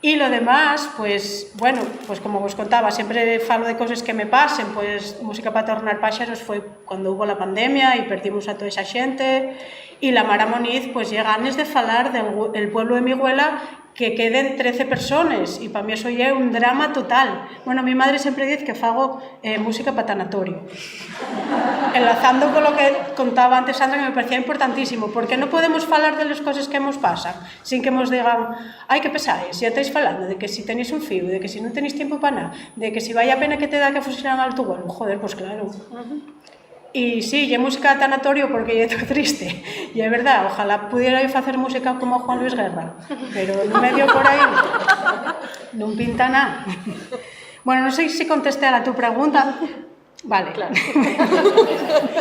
Y lo demás, pues, bueno, pues como vos contaba, siempre falo de cosas que me pasen, pues Música para tornar páxaros fue cuando hubo la pandemia y perdimos a toda esa gente. Y la Mara Moniz, pues, llega antes de falar del pueblo de mi abuela, que queden trece personas, y para mí eso ya es un drama total. Bueno, mi madre siempre dice que fago eh, música para tanatorio. Enlazando con lo que contaba antes Sandra, que me parecía importantísimo, ¿por qué no podemos falar de les coses que mos pasan sin que mos digan, "Ai, qué pesaes, ya estáis falando de que si tenéis un fíu, de que si nun tenéis tiempu pa nada, de que si vai a pena que te da que fusilan al tu vuelvu?". Joder, pues claro. Y sí, ye música de tanatorio porque ye triste. Y es verdad, ojalá pudiera yo facer música como Juan Luis Guerra, pero nun me dio por ahí. Nun pinta nada. Bueno, no sé si contesté a la tu pregunta. Vale. Claro.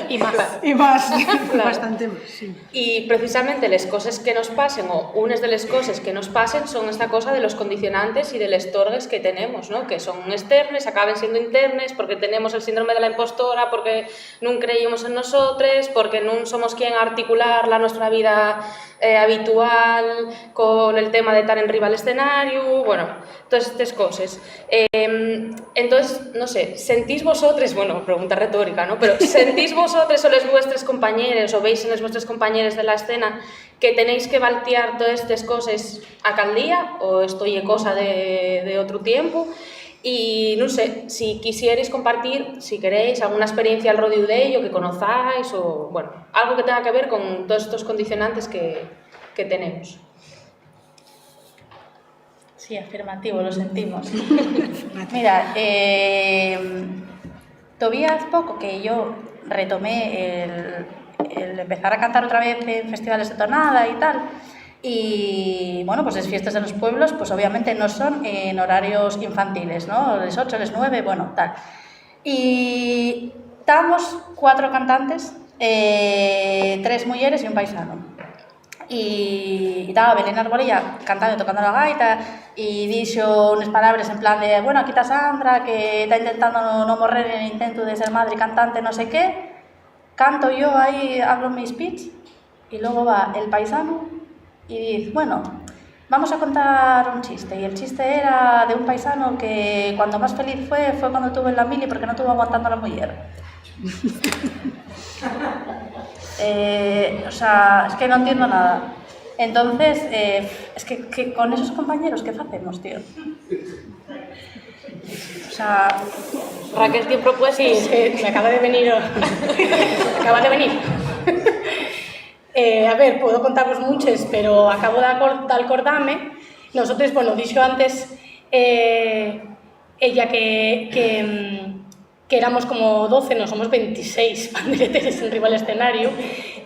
Y más. Y más. Claro. Bastante más, sí. Y precisamente les coses que nos pasen, o unes de les coses que nos pasen, son esta cosa de los condicionantes y de les torgues que tenemos, ¿no? Que son externes, acaben siendo internes, porque tenemos el síndrome de la impostora, porque nun creímos en nosotres, porque nun somos quien articular la nuestra vida, eh, habitual con el tema de tar enriba del escenariu, bueno, todas estas coses. Em, entonces, no sé, ¿sentís vosotres, bueno, pregunta retórica, ¿no? Pero ¿sentís vosotres o les vuestres compañeres, o veis en les vuestres compañeres de la escena, que tenéis que valtiar todas estas coses a cal día, o esto ye cosa de, de otro tiempo? Y nun sé, si quisierais compartir, si queréis, alguna experiencia al rodiu d'ello que conozáis, o, bueno, algo que tenga que ver con todos estos condicionantes que, que tenemos. Sí, afirmativo, lo sentimos. Mira, eh, todavía hace poco que yo retomé el, el empezar a cantar otra vez en festivales de tonada y tal. Y bueno, pues las fiestas de los pueblos, pues obviamente no son en horarios infantiles, ¿no? Les ocho, les nueve, bueno, tal. Y estábamos cuatro cantantes, eh, tres mujeres y un paisano. Y, y taba Belén Arbolella cantando y tocando la gaita, y dixo unes palabres en plan de, "Bueno, aquí ta Sandra, que ta intentando no, no morrer en el intento de ser madre y cantante, no sé qué". Canto yo ahí, hablo mi speech, y luego va el paisano y dice, "Bueno, vamos a contar un chiste". Y el chiste era de un paisano que cuando más feliz fue, fue cuando tuvo la mili porque no tuvo aguantando a la mujer. Eh, o sea, es que no entiendo nada. Entonces, eh, es que, que con esos compañeros, ¿qué hacemos, tío? O sea, Raquel tiene propuestas. Sí, es que me acaba de venir, me acaba de venir. Eh, a ver, puedo contaros muchas, pero acabo de acor-, de acordarme. Nosotros, bueno, dixo antes, eh, ella que, que, mm, que éramos como doce, no, somos veintiséis panderetes enriba del escenario,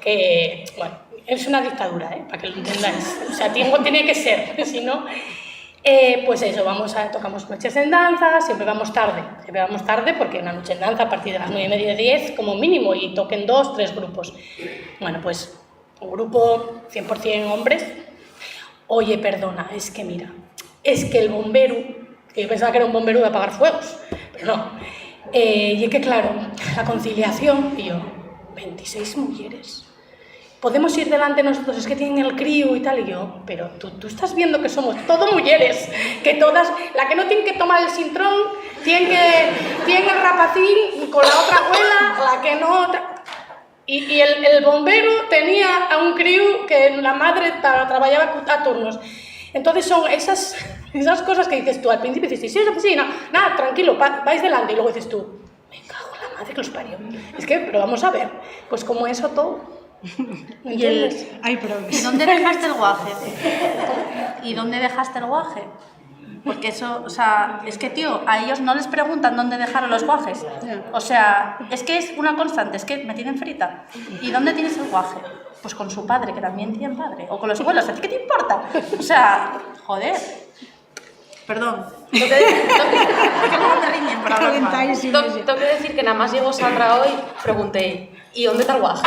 que, bueno, es una dictadura, ¿eh? Para que lo entendáis. O sea, tiene, tiene que ser, si no, eh, pues eso, vamos a, tocamos noches en danza, siempre vamos tarde, siempre vamos tarde porque una noche en danza a partir de las nueve y media, diez como mínimo, y toquen dos, tres grupos. Bueno, pues un grupo cien por cien hombres. "Oye, perdona, es que mira, es que el bomberu", que yo pensaba que era un bomberu de apagar fuegos, pero no. Eh, y es que claro, la conciliación, y yo, "Veintiséis mujeres. Podemos ir delante nosotros, es que tienen el crío y tal", y yo, "Pero tú, tú estás viendo que somos todo mujeres, que todas, la que no tiene que tomar el cintrón, tiene que, tiene el rapacín con la otra abuela, la que no, otra". Y, y el, el bombero tenía a un crío que la madre ta-, trabajaba cu-, a turnos. Entonces son esas, esas cosas que dices tú al principio, dices, "Sí, sí, sí, no, nada, tranquilo, pa-, vais delante", y luego dices tú, "Me cago en la madre que los parió". Es que, pero vamos a ver, pues como eso todo. ¿Me entiendes? ¿Y dónde dejaste el guaje? ¿Y dónde dejaste el guaje? Porque eso, o sea, es que, tío, a ellos no les preguntan dónde dejaron los guajes. O sea, es que es una constante, es que me tienen frita. ¿Y dónde tienes el guaje? Pues con su padre, que también tiene padre. O con los abuelos, ¿a ti qué te importa? O sea, joder. Perdón. Tengo que, tengo que, tengo que decir que nada más llegó Sandra hoy, pregunté, "¿Y dónde ta el guaje?".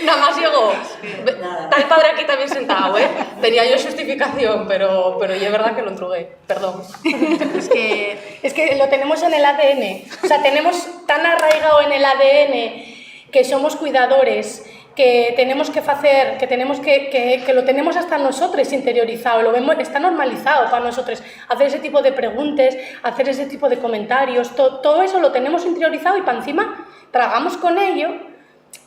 Nada más llegó. Está el padre aquí también sentado, ¿eh? Tenía yo justificación, pero, pero es verdad que lo entrugué. Perdón. Es que, es que lo tenemos en el A D N. O sea, tenemos tan arraigado en el A D N que somos cuidadores, que tenemos que facer, que tenemos que, que, que lo tenemos hasta nosotros interiorizado, lo vemos, está normalizado para nosotros hacer ese tipo de preguntas, hacer ese tipo de comentarios, to, todo eso lo tenemos interiorizado y pa encima tragamos con ello,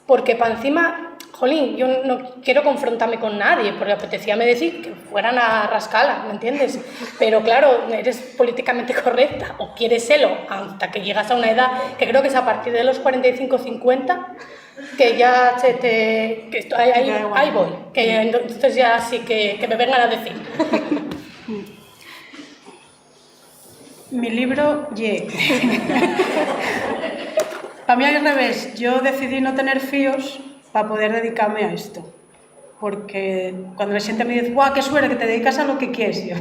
porque pa encima, Jolín, yo no quiero confrontarme con nadie, porque apetecíame decir que fueran a rascala, ¿me entiendes? Pero claro, eres políticamente correcta, o quieres serlo, hasta que llegas a una edad que creo que es a partir de los cuarenta y cinco, cincuenta, que ya se te, que esto- ahí, ahí- ahí voy, que entonces ya sí que, que me vengan a decir. Mi libro ye. Pa mí al revés, yo decidí no tener fíos pa poder dedicame a esto. Porque cuando la xente me dice, "Guau, qué suerte que te dedicas a lo que quieres", yo,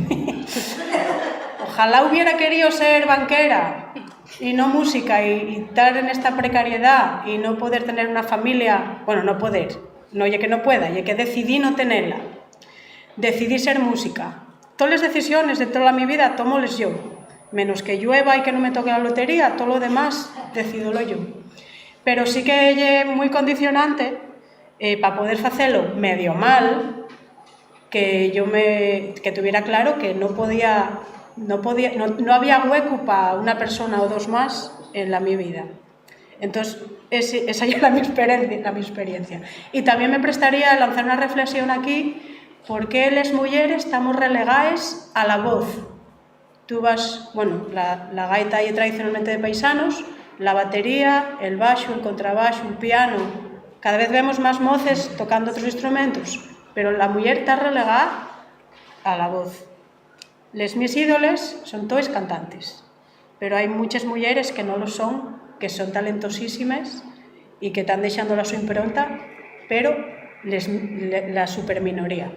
"Ojalá hubiera querido ser banquera y no música y, y estar en esta precariedad y no poder tener una familia", bueno, no poder, no ye que no pueda, ye que decidí no tenerla. Decidí ser música. Toles decisiones de tola mi vida tomóles yo. Menos que llueva y que no me toque la lotería, tolo demás decídolo yo. Pero sí que ye mui condicionante, eh, pa poder facelo medio mal, que yo me, que tuviera claro que no podía, no podía, no, no había huecu pa una persona o dos más en la mi vida. Entós, ese, esa ye la mi experiencia, la mi experiencia. Y tamién me prestaría lanzar una reflexión aquí, ¿por qué les muyeres tamos relegaes a la voz? Tú vas, bueno, la, la gaita ye tradicionalmente de paisanos, la batería, el baxu, el contrabaxu, el piano, cada vez vemos más moces tocando otros instrumentos, pero la muyer ta relegá a la voz. Les mis ídoles son toes cantantes, pero hai muches muyeres que non lo son, que son talentosísimes y que tán dexando la so impronta, pero les, le- la superminoría.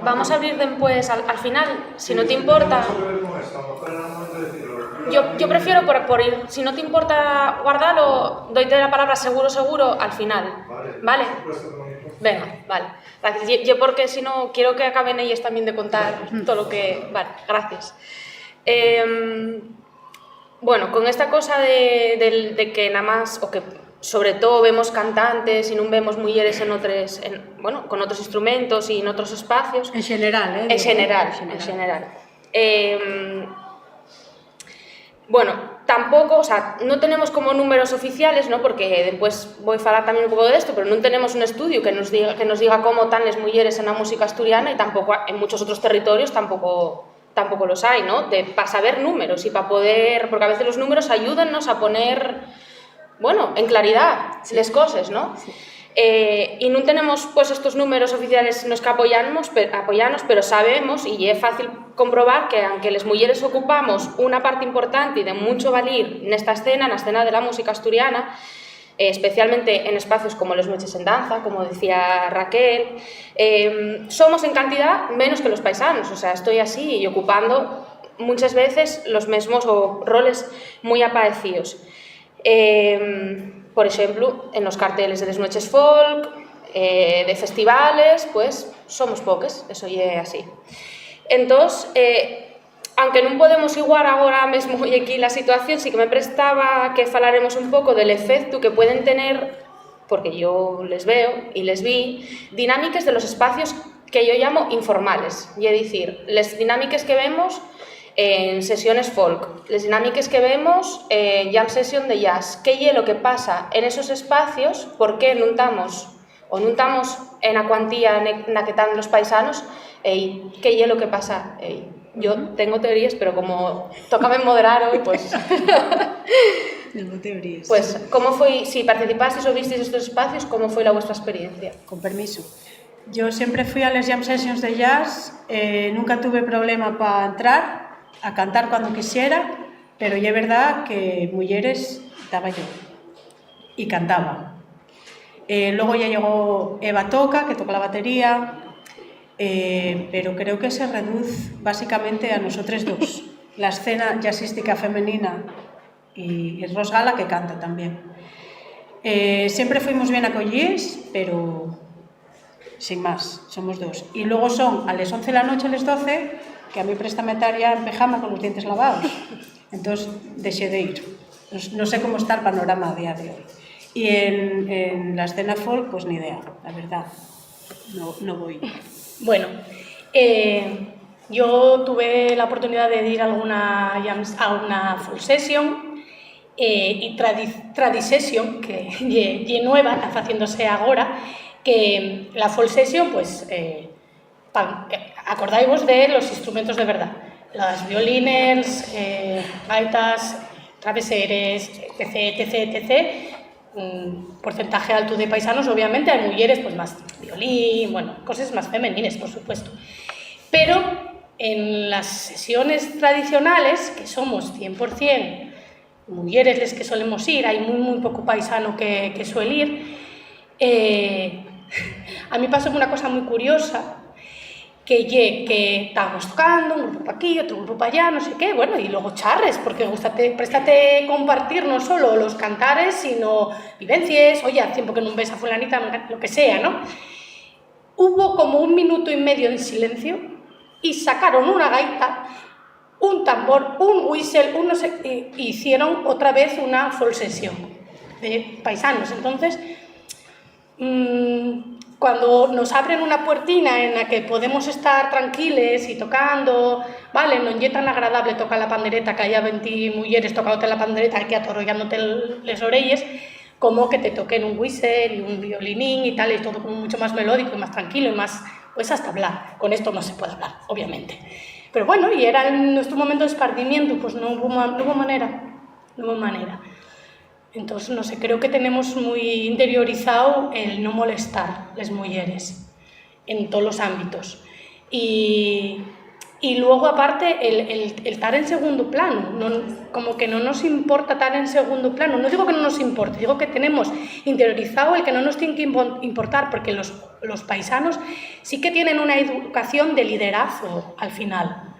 Vamos a abrir después al, al final, si no te importa. Yo, yo prefiero por, por ir, si no te importa guardarlo, doy la palabra seguro, seguro al final. ¿Vale? Venga, vale. Gracias. Y, y porque si no, quiero que acaben ellas también de contar todo lo que... Vale, gracias. Em, bueno, con esta cosa de, del- de que nada más, o que sobre todo vemos cantantes y no vemos mujeres en otros, en- bueno, con otros instrumentos y en otros espacios. En general, ¿eh? En general, en general. Em, bueno, tampoco, o sea, no tenemos como números oficiales, ¿no? Porque después voy a hablar también un poco de esto, pero no tenemos un estudio que nos diga, que nos diga cómo están las mujeres en la música asturiana y tampoco en muchos otros territorios tampoco, tampoco los hay, ¿no? De, para saber números y para poder, porque a veces los números ayúdennos a poner, bueno, en claridad las cosas, ¿no? Eh, y no tenemos pues estos números oficiales nos que apoyamos, pe- apoyanos, pero sabemos, y es fácil comprobar, que aunque las mujeres ocupamos una parte importante y de mucho valir en esta escena, en la escena de la música asturiana, eh, especialmente en espacios como las Nueches en Danza, como decía Raquel, eh, somos en cantidad menos que los paisanos, o sea, estoy así y ocupando muchas veces los mismos o roles muy apaecidos. Eh, por ejemplo, en los carteles de las Nueches Folk, eh, de festivales, pues somos poques, eso ye así. Entós, eh, aunque non podemos iguar agora mesmo y aquí la situación, sí que me prestaba que falaremos un poco del efecto que pueden tener, porque yo les veo y les vi, dinámiques de los espacios que yo llamo informales, y es decir, las dinámiques que vemos en sesiones folk, las dinámiques que vemos en jam session de jazz, qué ye lo que pasa en esos espacios, por qué non tamos o non tamos en a cuantía ne- na que tán los paisanos, y qué ye lo que pasa aí. Yo tengo teorías, pero como tócame moderar hoy, pues... Tengo teorías. Pues, ¿cómo foi, si participasteis o visteis estos espacios, cómo foi la vuestra experiencia? Con permiso. Yo siempre fui a las jam sessions de jazz, eh, nunca tuve problema para entrar, a cantar cuando quisiera, pero ye verdad que mujeres estaba yo y cantaba. Eh, luego ya llegó Eva Toca, que toca la batería, eh, pero creo que se reduz básicamente a nosotros dos, la escena jazzística femenina y, y Ros Gala, que canta también. Eh, siempre fuimos bien acollíes, pero sin más, somos dos. Y luego son a las once de la noche, a las doce, que a mí préstame estar ya en pijama con los dientes lavados. Entonces dejé de ir. No, no sé cómo está el panorama a día de hoy. Y en, en la escena folk, pues ni idea, la verdad. No, no voy. Bueno, eh, yo tuve la oportunidad de ir a alguna, jam- a una folk session Eh, y tradi-, tradisession, que ye, ye nueva, ta faciéndose agora, que la folk session, pues, eh, pa-, acordaivos de los instrumentos de verdad, las violines, eh, gaitas, traveseres, etcétera, etcétera, etcétera. Un porcentaje alto de paisanos, obviamente, hay mujeres, pues, más violín, bueno, cosas más femenines, por supuesto. Pero en las sesiones tradicionales, que somos cien por cien mujeres les que solemos ir, hay muy, muy poco paisano que, que suele ir, eh, a mí pasó una cosa muy curiosa, que ye que estábamos tocando, un grupo pa aquí, otro grupo pa allá, no sé qué, bueno, y luego charres, porque gústate, préstate compartir no solo los cantares, sino vivencias, oye, hace tiempo que no ves a fulanita, lo que sea, ¿no? Hubo como un minuto y medio de silencio y sacaron una gaita, un tambor, un whistle, un no sé, y, y hicieron otra vez una folk session de paisanos. Entonces, mm, cuando nos abren una puertina en la que podemos estar tranquiles y tocando, vale, non ye tan agradable tocar la pandereta, que haya venti mujeres tocándote la pandereta aquí atorrollándote el, les orelles, como que te toquen un whistle y un violinín y tal, y todo como mucho más melódico y más tranquilo y más, pues, hasta hablar. Con esto no se puede hablar, obviamente. Pero bueno, y era el, nuestro momento de esparcimiento, pues no hubo ma-, no hubo manera, no hubo manera. Entonces, no sé, creo que tenemos muy interiorizado el no molestar les mujeres en todos los ámbitos. Y, y luego, aparte, el, el, el tar en segundo plano, no, como que no nos importa tar en segundo plano. No digo que no nos importe, digo que tenemos interiorizado el que no nos tiene que impo-, importar, porque los, los paisanos sí que tienen una educación de liderazgo al final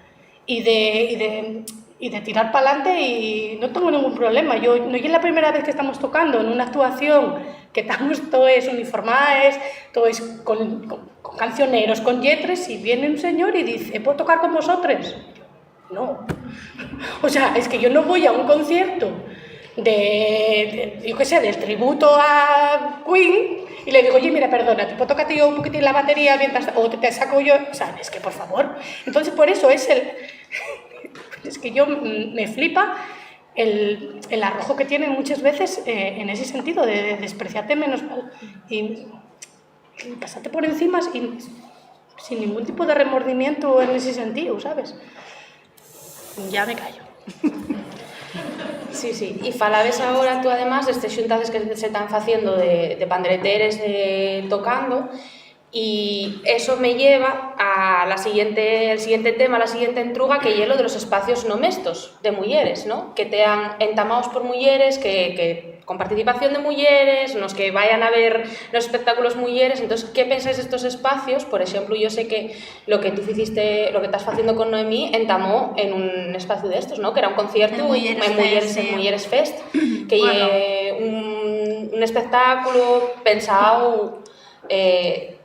y de, y de, y de tirar pa'lante, y no tengo ningún problema. Yo, no es la primera vez que estamos tocando en una actuación que estamos todos uniformados, todos con, con, con cancioneros, con lletres, y viene un señor y dice: "¿Puedo tocar con vosotros?". Yo: "No". O sea, es que yo no voy a un concierto de, de, yo qué sé, del tributo a Queen y le digo: "Oye, mira, perdona, ¿te puedo tocar yo un poquitín la batería mientras, o te, te saco yo?". O sea, es que, por favor. Entonces, por eso es el, es que yo, mm, me flipa el, el arrojo que tienen muchas veces, eh, en ese sentido, de, de despreciarte menos mal y, y pasarte por encima sin, sin ningún tipo de remordimiento en ese sentido, ¿sabes? Ya me callo. Sí, sí. Y falabes ahora tú, además, de estes xuntaces que se están faciendo de, de pandereteres, eh, tocando, y eso me lleva a la siguiente, el siguiente tema, a la siguiente entruga, que ye lo de los espacios no mestos de mujeres, ¿no? Que tean entamaos por mujeres, que, que con participación de mujeres, nos que vayan a ver los espectáculos mujeres. Entonces, ¿qué pensáis de estos espacios? Por ejemplo, yo sé que lo que tú hiciste, lo que estás haciendo con Noemí, entamó en un espacio de estos, ¿no? Que era un concierto en Mujeres, en Fest, Mujeres Fest, que bueno, ye un, un espectáculo pensado, eh,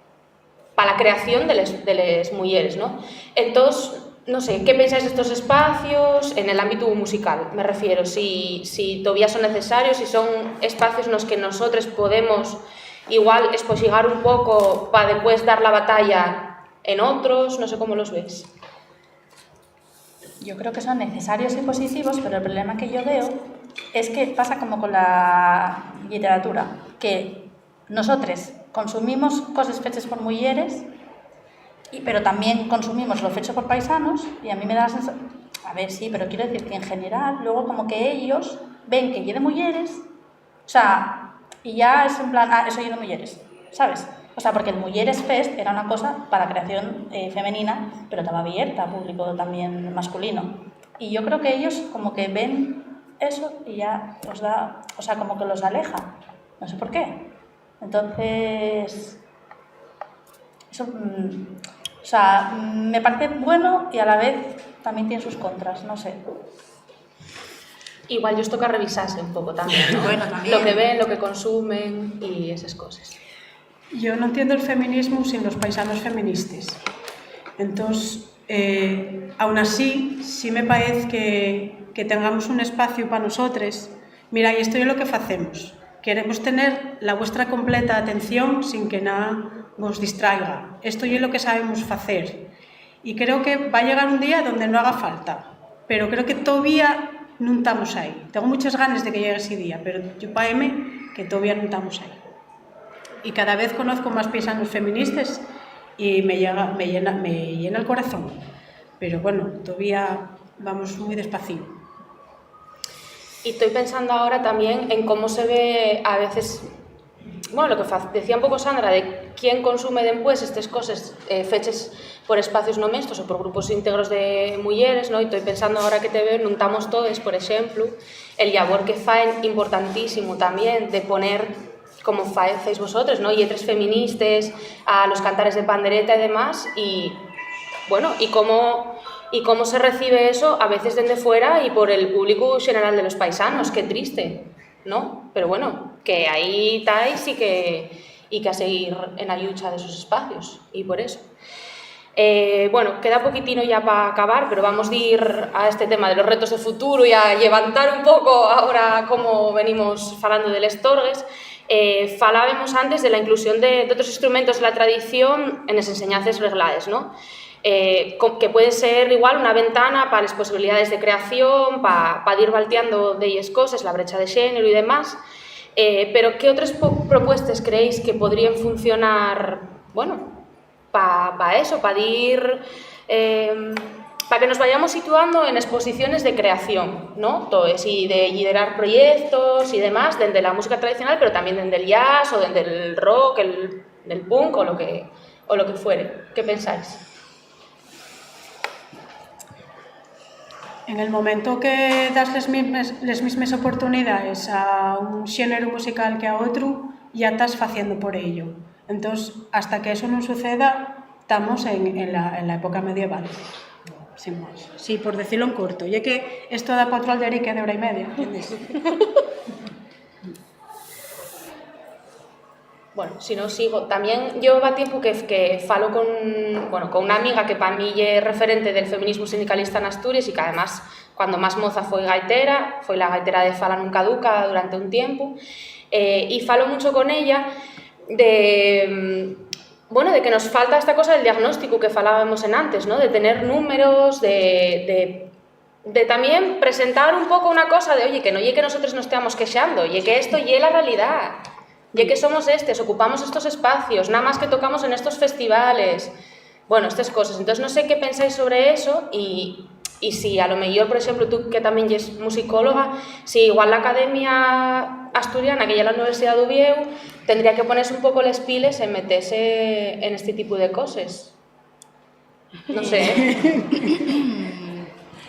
pa la creación de les, de les muyeres, ¿no? Entós, no sé, ¿qué pensáis d'estos espacios en el ámbitu musical? Me refiero, si, si todavía son necesarios, si son espacios nos que nosotres podemos igual espoxigar un poco pa depués dar la batalla en otros, no sé cómo los ves. Yo creo que son necesarios y positivos, pero el problema que yo veo es que pasa como con la literatura, que nosotres consumimos coses feches por muyeres, y, pero también consumimos lo fecho por paisanos, y a mí me da la sensación, a ver, sí, pero quiero decir que en general, luego como que ellos ven que ye de muyeres, o sea, y ya es en plan, ah, eso ye de muyeres, ¿sabes? O sea, porque el Muyeres Fest era una cosa para creación, eh, femenina, pero estaba abierta a público también masculino. Y yo creo que ellos como que ven eso y ya os da, o sea, como que los aleja. No sé por qué. Entonces, eso, mm, o sea, me parece bueno y a la vez también tiene sus contras, no sé. Igual ellos toca revisarse un poco también, ¿no? Bueno, también. Lo que ven, lo que consumen y esas cosas. Yo no entiendo el feminismo sin los paisanos feministas. Entonces, eh, aún así, sí me parece que, que tengamos un espacio pa nosotres. Mira, y esto es lo que facemos. Queremos tener la vuestra completa atención sin que nada vos distraiga. Esto es lo que sabemos facer. Y creo que va a llegar un día donde no haga falta. Pero creo que todavía nun tamos ahí. Tengo muchas ganes de que llegue ese día, pero yo paéme que todavía nun tamos ahí. Y cada vez conozco más paisanos feministas y me llega, me llena, me llena el corazón. Pero bueno, todavía vamos muy despacín. Y estoy pensando ahora también en cómo se ve a veces, bueno, lo que fa- decía un poco Sandra, de quién consume después estes coses, eh, feches por espacios no mestos o por grupos íntegros de mujeres, ¿no? Y estoy pensando ahora que te veo, nun tamos todes, por exemplu, el llabor que faen importantísimo también de poner, como faeces vosotros, ¿no? Lletres feministas, a los cantares de pandereta y demás, y, bueno, y cómo, y cómo se recibe eso a veces dende fuera y por el público general de los paisanos. Qué triste, ¿no? Pero bueno, que ahí estáis y que, y que a seguir en la lucha de esos espacios, y por eso. Eh, bueno, queda poquitino ya pa acabar, pero vamos dir a este tema de los retos de futuro y a llevantar un poco ahora como venimos falando de les torgues. Eh, falábemos antes de la inclusión de, de otros instrumentos de la tradición en les enseñances reglaes, ¿no? Eh, co- que puede ser igual una ventana pa les posibilidades de creación, pa, pa dir balteando d'elles coses, la brecha de xénero y demás. Eh, pero ¿qué otras po- propuestas creéis que podrían funcionar, bueno, pa, pa eso, pa dir, eh, pa que nos vayamos situando en exposiciones de creación, ¿no? Toes, y de liderar proyectos y demás, dende la música tradicional, pero también dende el jazz o dende el rock, el, del punk o lo que, o lo que fuere. ¿Qué pensáis? En el momento que das les mismes, les mismes oportunidades a un xénero musical que a otru, ya estás faciendo por ello. Entós, hasta que eso nun suceda, estamos en, en la, en la época medieval, sin más. Sí, por decirlo en corto. Y es que esto da para otro alderique de hora y media, ¿entiendes? Bueno, si no sigo. También yo va tiempo que, que falo con, bueno, con una amiga que pa mí ye referente del feminismo sindicalista en Asturias y que además cuando más moza foi gaitera, foi la gaitera de Fala Nun Caduca durante un tiempo, eh, y falo mucho con ella de, mm, bueno, de que nos falta esta cosa del diagnóstico que falábamos en antes, ¿no? De tener números, de, de, de también presentar un poco una cosa de, oye, que no ye que nosotros nos esteamos quexando, ye que esto ye la realidad, ye que somos estes, ocupamos estos espacios, nada más que tocamos en estos festivales. Bueno, estas cosas. Entonces, no sé qué pensáis sobre eso y, y si a lo mejor, por ejemplo, tú que también eres musicóloga, si igual la Academia Asturiana, que ya la Universidad de Uvieu, tendría que ponerse un poco les piles en meterse en este tipo de cosas. No sé, ¿eh?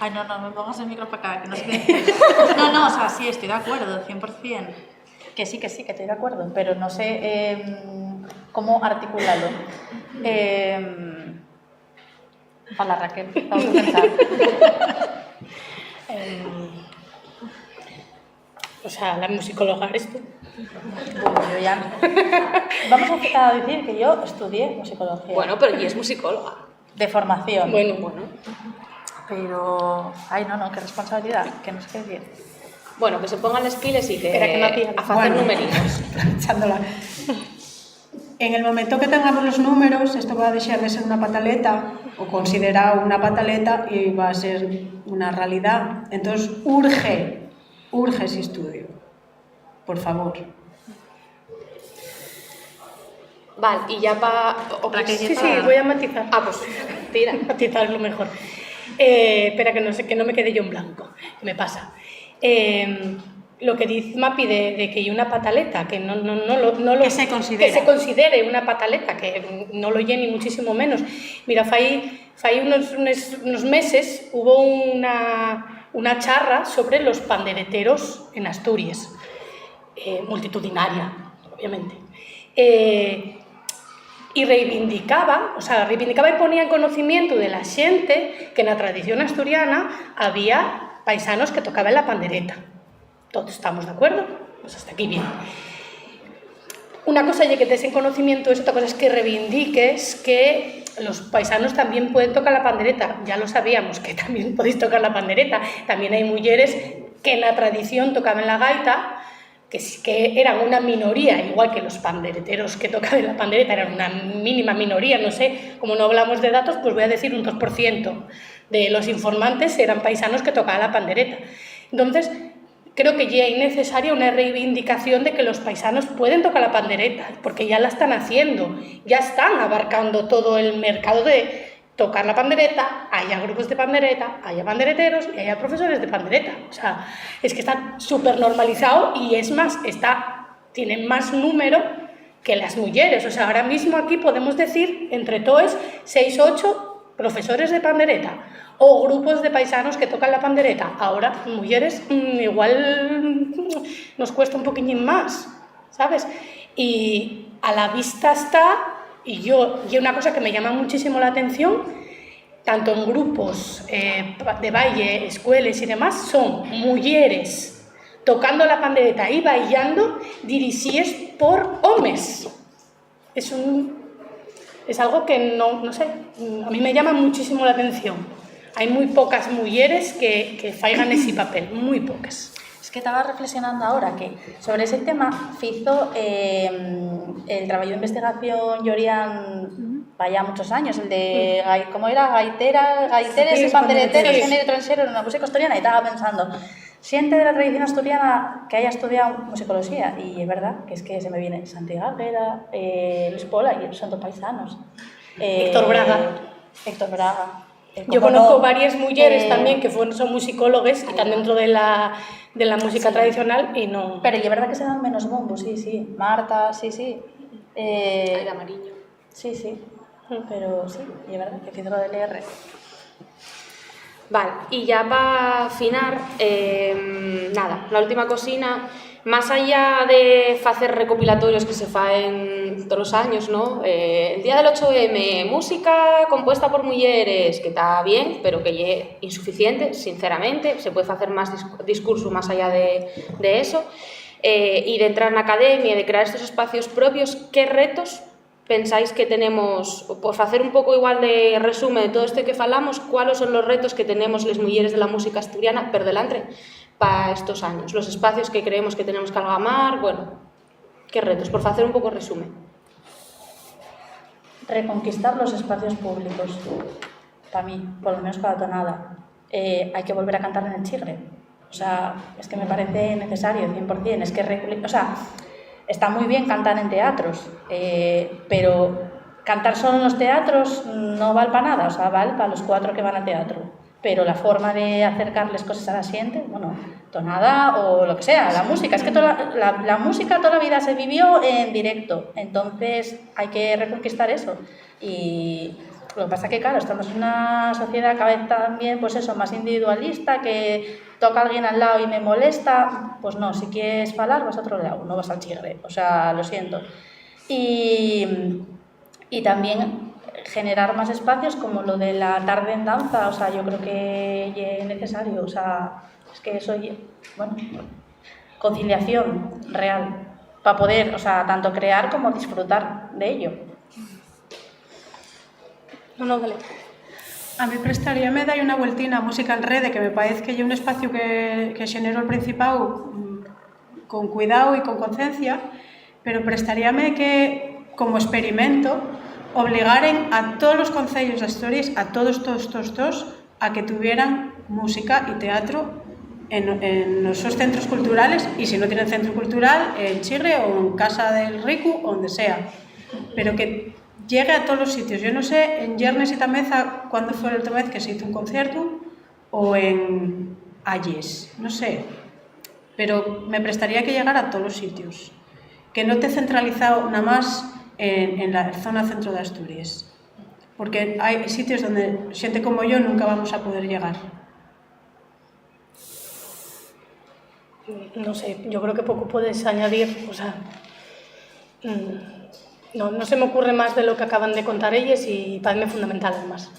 Ay, no, no, me pongas el micro para acá, que no sé qué. No, no, o sea, sí, estoy de acuerdo, cien por cien. Que sí, que sí, que estoy de acuerdo, pero no sé em, cómo articularlo. Em, Fala, Raquel, vamos a pensar. Em, o sea, la musicóloga eres tú. Bueno, yo ya. Vamos a, a decir que yo estudié musicología. Bueno, pero y es musicóloga. De formación. Bueno, bueno. Pero. Ay, no, no, qué responsabilidad. Que no sé qué decir. Bueno, que se pongan les piles y que, Espera, que no tiene. A facer Bueno. Numeritos. Aprovechándola. En el momento que tengamos los números, esto va a dejar de ser una pataleta, o considerado una pataleta, y va a ser una realidad. Entonces, urge, urge ese estudio. Por favor. Vale, y ya para... Para que Sí, sí, voy a matizar. Ah, pues tira. Matizar lo mejor. Eh, espera, que no, sé, que no me quede yo en blanco. Me pasa. Eh, lo que diz Mapi de, de que hay una pataleta, que no, no, no, lo, no lo- Que se considera. Que se considere una pataleta, que no lo ye ni muchísimo menos. Mira, fai, fai unos, unos, unos meses hubo una, una charra sobre los pandereteros en Asturias, eh, multitudinaria, obviamente. Eh, y reivindicaba, o sea, reivindicaba y ponía en conocimiento de la gente que en la tradición asturiana había paisanos que tocaban la pandereta. Todos estamos de acuerdo, pues hasta aquí bien. Una cosa ye que tes en conocimiento, es otra cosa es que reivindiques que los paisanos también pueden tocar la pandereta. Ya lo sabíamos que también podéis tocar la pandereta. También hay mujeres que en la tradición tocaban la gaita, que sí que eran una minoría, igual que los pandereteros que tocaban la pandereta eran una mínima minoría, no sé, como no hablamos de datos, pues voy a decir un dos por ciento de los informantes eran paisanos que tocaban la pandereta. Entonces, creo que ye necesaria una reivindicación de que los paisanos pueden tocar la pandereta, porque ya la están haciendo, ya están abarcando todo el mercado de tocar la pandereta, haya grupos de pandereta, haya pandereteros y haya profesores de pandereta. O sea, es que está súper normalizado y es más, está, tiene más número que las mujeres. O sea, ahora mismo aquí podemos decir entre toes seis, ocho profesores de pandereta o grupos de paisanos que tocan la pandereta. Ahora, mujeres, mm, igual, mm, nos cuesta un poquitín más, ¿sabes? Y a la vista está, y yo, y una cosa que me llama muchísimo la atención, tanto en grupos, eh, de baile, escueles y demás, son mujeres tocando la pandereta y bailando, dirixíes por homes. Es un, es algo que no, no sé, a mí me llama muchísimo la atención. Hay muy pocas mujeres que, que faigan ese papel, muy pocas. Es que estaba reflexionando ahora que sobre ese tema fizo, eh, el trabajo de investigación Yorian vaya muchos años, el de gai- ¿cómo era? Gaitera, gaiteres y pandereteros, sí, género transgénero, una música asturiana, y estaba pensando, gente de la tradición asturiana que haya estudiado musicología, y es verdad que es que se me viene Santiago Aguera, eh, Luis Pola, y son todos paisanos. Eh, Héctor Braga. Héctor Braga. Eh, yo conozco varias mujeres, eh, también que fueron, son musicólogas y están dentro de la, de la música tradicional y no. Pero y es verdad que se dan menos bombos, sí, sí. Marta, sí, sí. Eh, Aida Mariño. Sí, sí. Pero sí, y es verdad que fiz lo del R. Vale, y ya pa finar, em, nada, la última cosina, más allá de facer recopilatorios que se faen todos los años, ¿no? Eh, el día del ocho M, música compuesta por mujeres, que está bien, pero que ye insuficiente, sinceramente, se puede facer más dis-, discurso más allá de, de eso. Eh, y de entrar na academia, de crear estos espacios propios, ¿qué retos pensáis que tenemos, por facer un poco igual de resumen de todo esto que falamos, cuáles son los retos que tenemos les mujeres de la música asturiana per delantre pa estos años? Los espacios que creemos que tenemos que algamar, bueno, ¿qué retos? Por facer un poco resumen. Reconquistar los espacios públicos, pa mí, por lo menos pa la Tonada. Eh, hai que volver a cantar en el Chigre. O sea, es que me parece necesario, cien por cien. Es que, reculi- o sea, está muy bien cantar en teatros, eh, pero cantar solo en los teatros no val pa nada, o sea, val pa los cuatro que van al teatro. Pero la forma de acercarles cosas a la gente, bueno, Tonada o lo que sea, la música, es que toda la, la- la música toda la vida se vivió en directo, entonces hay que reconquistar eso. Y lo que pasa que, claro, estamos en una sociedad cada vez también, pues eso, más individualista, que toca alguien al lado y me molesta. Pues no, si quieres falar, vas a otro lado, no vas al Chigre. O sea, lo siento. Y, y también generar más espacios como lo de la tarde en danza, o sea, yo creo que ye necesario, o sea, es que eso ye, bueno, conciliación real, pa poder, o sea, tanto crear como disfrutar de ello. No, no, dale. A mí prestaríame dar una vueltina a Música en Rede, que me parece que ye un espacio que, que xeneró el Principao, mm, con cuidado y con conciencia, pero prestaríame que, como experimento, obligaren a todos los concellos de Asturias, a todos, todos, todos, todos, a que tuvieran música y teatro en, en los sos centros culturales, y si no tienen centro cultural, en Chigre o en Casa del Ricu, o donde sea, pero que llegue a todos los sitios. Yo no sé, en Yernes y Tameza, cuándo fue la última vez que se hizo un concierto, o en Ayes, no sé, pero me prestaría que llegara a todos los sitios, que no te centralizado nada más en, en la zona centro de Asturias, porque hay sitios donde gente como yo nunca vamos a poder llegar. No sé, yo creo que poco puedes añadir, o sea, mm, no, no se me ocurre más de lo que acaban de contar ellas y parece fundamental, además.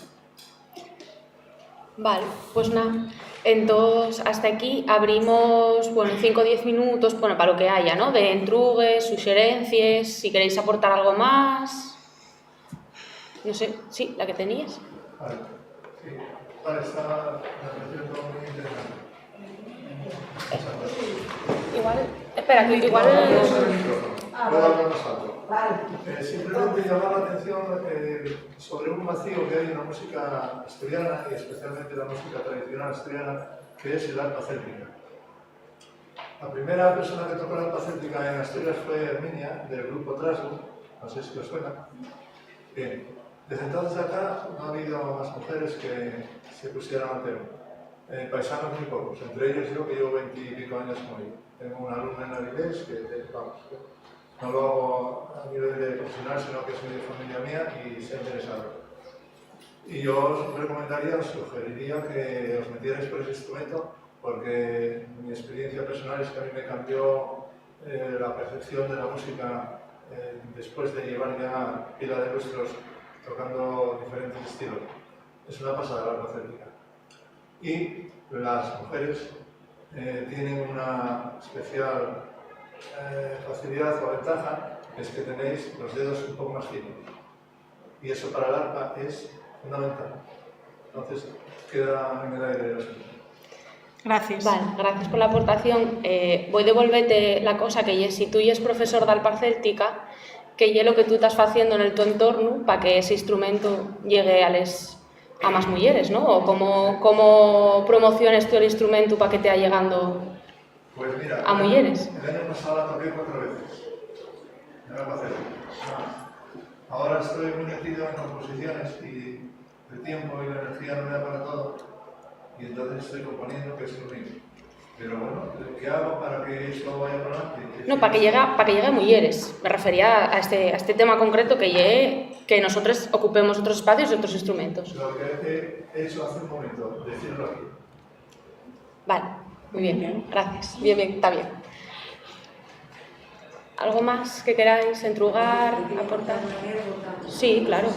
Vale, pues nada. Entós, hasta aquí abrimos, bueno, cinco o diez minutos, bueno, pa lo que haya, ¿no? De entrugues, suxerencies, si queréis aportar algo más. No sé, sí, la que tenías. Vale, sí. Vale, está, me pareció todo muy interesante. Igual, espera, que igual. Puedo hablar más alto. Vale. Eh, simplemente llamar la atención, eh, sobre un vacío que hay en la música asturiana, y especialmente la música tradicional asturiana, que es el arpa céltica. La primera persona que tocó la arpa céltica en Asturias fue Herminia, del grupo Trasgo, no sé si os suena. Bien, desde entonces acá no ha habido más mujeres que se pusieran al tema. Eh, paisanos muy pocos, entre ellos yo que llevo veintipico años con ello. Tengo una alumna en Avilés que, que, vamos, que no lo hago a nivel de profesional, sino que es medio familia mía y se ha interesado. Y yo os recomendaría, os sugeriría que os metierais por ese instrumento, porque mi experiencia personal es que a mí me cambió eh, la percepción de la música eh, después de llevar ya pila de lustros tocando diferentes estilos. Es una pasada la arpa céltica. Y las mujeres eh, tienen una especial eh, facilidad o ventaja, es que tenéis los dedos un poco más finos. Y eso para el arpa es fundamental. Entonces, queda en el aire el asunto. Gracias. Vale, gracias por la aportación. Eh, voi devolvete la cosa que ye, si tú yes profesor d'arpa céltica, que ye lo que tú tas faciendo nel tu entornu pa que ese instrumento llegue a les, a más muyeres, ¿no? O cómo, cómo promociones tú el instrumento pa que tea llegando Pues mira, a muyeres. El año pasado la toqué cuatro veces. Era para hacer. Ahora estoy muy metido en composiciones y el tiempo y la energía no me da para todo. Y entonces estoy componiendo, que es lo mío. Pero bueno, ¿qué hago para que esto vaya para adelante? No, pa que llega, pa que llegue a muyeres. Me refería a este, a este tema concreto que ye que nosotros ocupemos otros espacios y otros instrumentos. Lo que he hecho hace un momento, decirlo aquí. Vale, muy bien, gracias. Bien, bien, está bien. ¿Algo más que queráis entrugar, aportar? Sí, claro.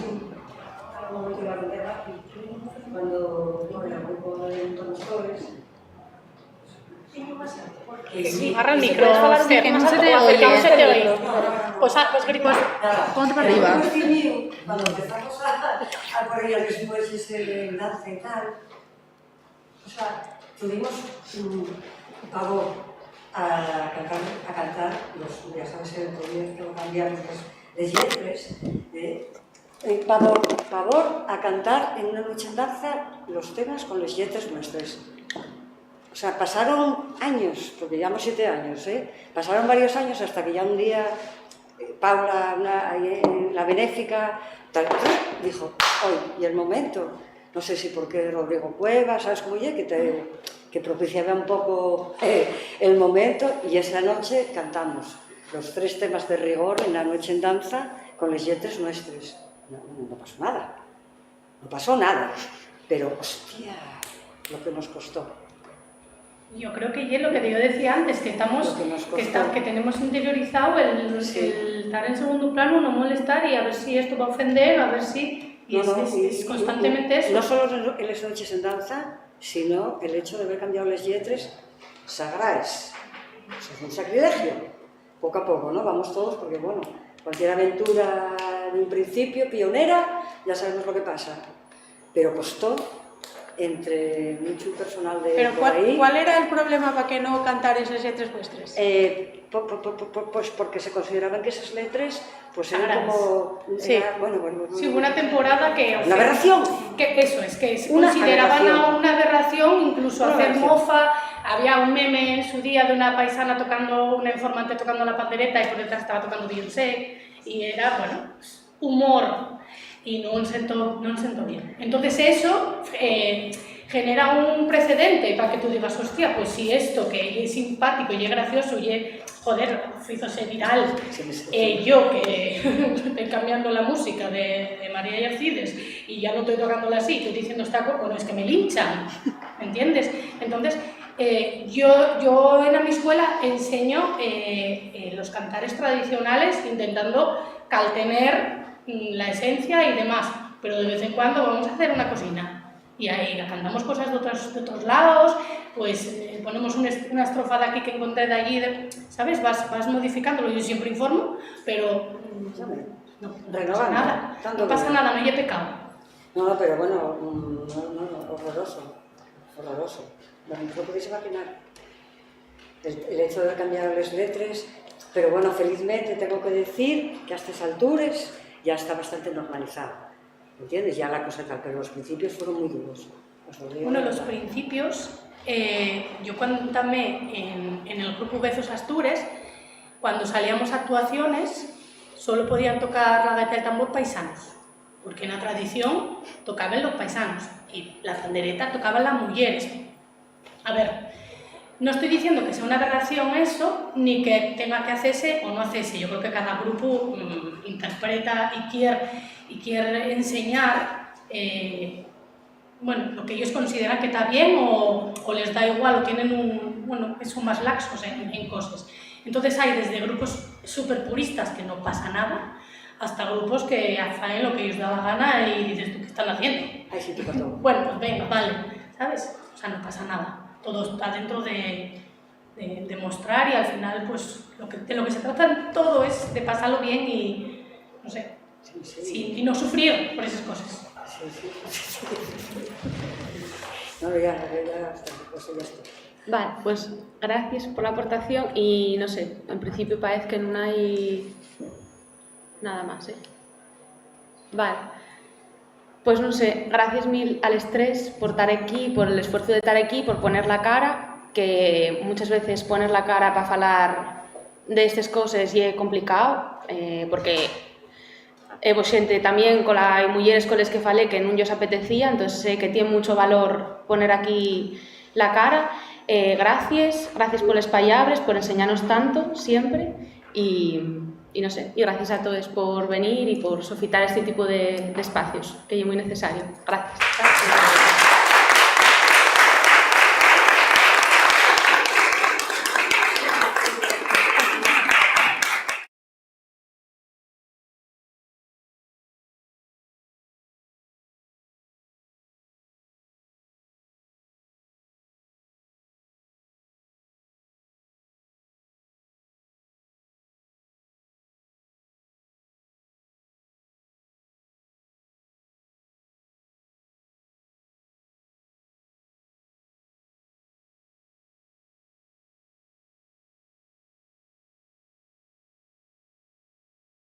Cuando, bueno, el grupo de Tornasores, sí, agarra el micro, que no se te oye. Pues, ah, pues gritos. Ponte para arriba. Cuando empezamos a, a correr después ese enlace y tal, o sea, tuvimos mm, pavor a cantar, a cantar los, ya sabes, el otro día que lo cambiamos las, las letras, ¿eh? Eh, pavor, pavor a cantar en una noche en danza los temas con las letras nuestras. O sea, pasaron años, porque llevamos siete años, ¿eh? Pasaron varios años hasta que ya un día eh, Paula, una, ahí en la benéfica, tal, dijo, hoy, y el momento, no sé si porque Rodrigo Cuevas, ¿sabes cómo ye? Que, te, que propiciaba un poco eh, el momento, y esa noche cantamos los tres temas de rigor en la noche en danza con las letras nuestras. No, no, no pasó nada. No pasó nada, pero hostia, lo que nos costó. Yo creo que ye lo que yo decía antes, que estamos, Lo que nos que, está- costó. que tenemos interiorizado el, Sí. el estar en segundo plano, no molestar y a ver si esto va a ofender, a ver si. Y No, es, no, es- y- es y- constantemente y eso. No solo en las noches en danza, sino el hecho de haber cambiado las letras sagraes. Eso es un sacrilegio. Poco a poco, ¿no? Vamos todos, porque, bueno, cualquier aventura de un principio, pionera, ya sabemos lo que pasa. Pero costó entre mucho personal de Pero por ¿cuál, ahí. ¿Cuál era el problema para que no cantares les lletres vuestres? Eh, po- po- po- po- po- pues porque se consideraban que esas letras pues eran Sagradas. Como Sí. Era- bueno, bueno, bueno, Sí, hubo una temporada que Una aberración. Que eso es, que se Una consideraban aberración. A una aberración, incluso Una hacer aberración. Mofa. Había un meme en su día de una paisana tocando, una informante tocando la pandereta y por detrás estaba tocando Beyoncé, y era, bueno, pues, humor, y no sentó, no sentó bien. Entonces eso eh, genera un precedente para que tú digas, hostia, pues si esto que es simpático y es gracioso y es, joder, hízose viral, Sí, sí, sí. eh, yo que estoy cambiando la música de, de María y Alcides y ya no estoy tocándola así, estoy diciendo esta cosa, bueno, es que me linchan, ¿me entiendes? Entonces, eh, yo, yo en mi escuela enseño eh, eh, los cantares tradicionales intentando caltener mm, la esencia y demás, pero de vez en cuando vamos a hacer una cosina. Y ahí cantamos cosas de otros, de otros lados, pues eh, ponemos un est- una estrofa de aquí que encontré de allí, de- ¿sabes? Vas, vas modificándolo, yo siempre informo, pero mm, no, no pasa Renovando, nada, tanto no pasa bien. Nada, no hay pecado. No, no, pero bueno, mm, no, no, no, horroroso, horroroso. Bueno, no os lo podéis imaginar. El, el hecho de cambiar las letras, pero bueno, felizmente tengo que decir que a estas alturas ya está bastante normalizado, ¿entiendes? Ya la cosa tal, pero los principios fueron muy duros. Os lo digo Bueno, de los verdad. Principios, Eh, yo cuando también en, en el grupo Bezos Astures, cuando salíamos a actuaciones, solo podían tocar la gaita y el tambor paisanos, porque na tradición tocaban los paisanos y la pandereta tocaban las mujeres. A ver, no estoy diciendo que sea una aberración eso, ni que tenga que hacerse o no hacerse. Yo creo que cada grupo mm, interpreta y quiere, y quiere enseñar eh, bueno, lo que ellos consideran que está bien o, o les da igual o tienen un, bueno, que son más laxos en, en cosas. Entonces hay desde grupos súper puristas que no pasa nada, hasta grupos que hacen lo que ellos da la gana y dices tú, ¿qué están haciendo? Ai sitio pa todo. Bueno, pues venga, vale, ¿sabes? O sea, no pasa nada. Todo está dentro de, de, de mostrar y al final, pues, lo que, de lo que se trata todo es de pasarlo bien y, no sé, Sí, sí. Sí, y no sufrir por esas cosas. Sí, sí, sí, sí. No, ya, ya, ya, hasta que pase ya esto. Vale, pues gracias por la aportación y no sé, en principio parece que no hay nada más, ¿eh? Vale. Pues no sé, gracias mil a les tres por estar aquí, por el esfuerzo de estar aquí, por poner la cara, que muchas veces poner la cara para falar de estas cosas ya es complicado, eh, porque hebo xente también con la, y mujeres con las que falé que no os apetecía, entonces sé que tiene mucho valor poner aquí la cara. Eh, gracias, gracias por las palabras, por enseñarnos tanto siempre y, y no sé, y gracias a todos por venir y por sofitar este tipo de, de espacios, que es muy necesario. Gracias.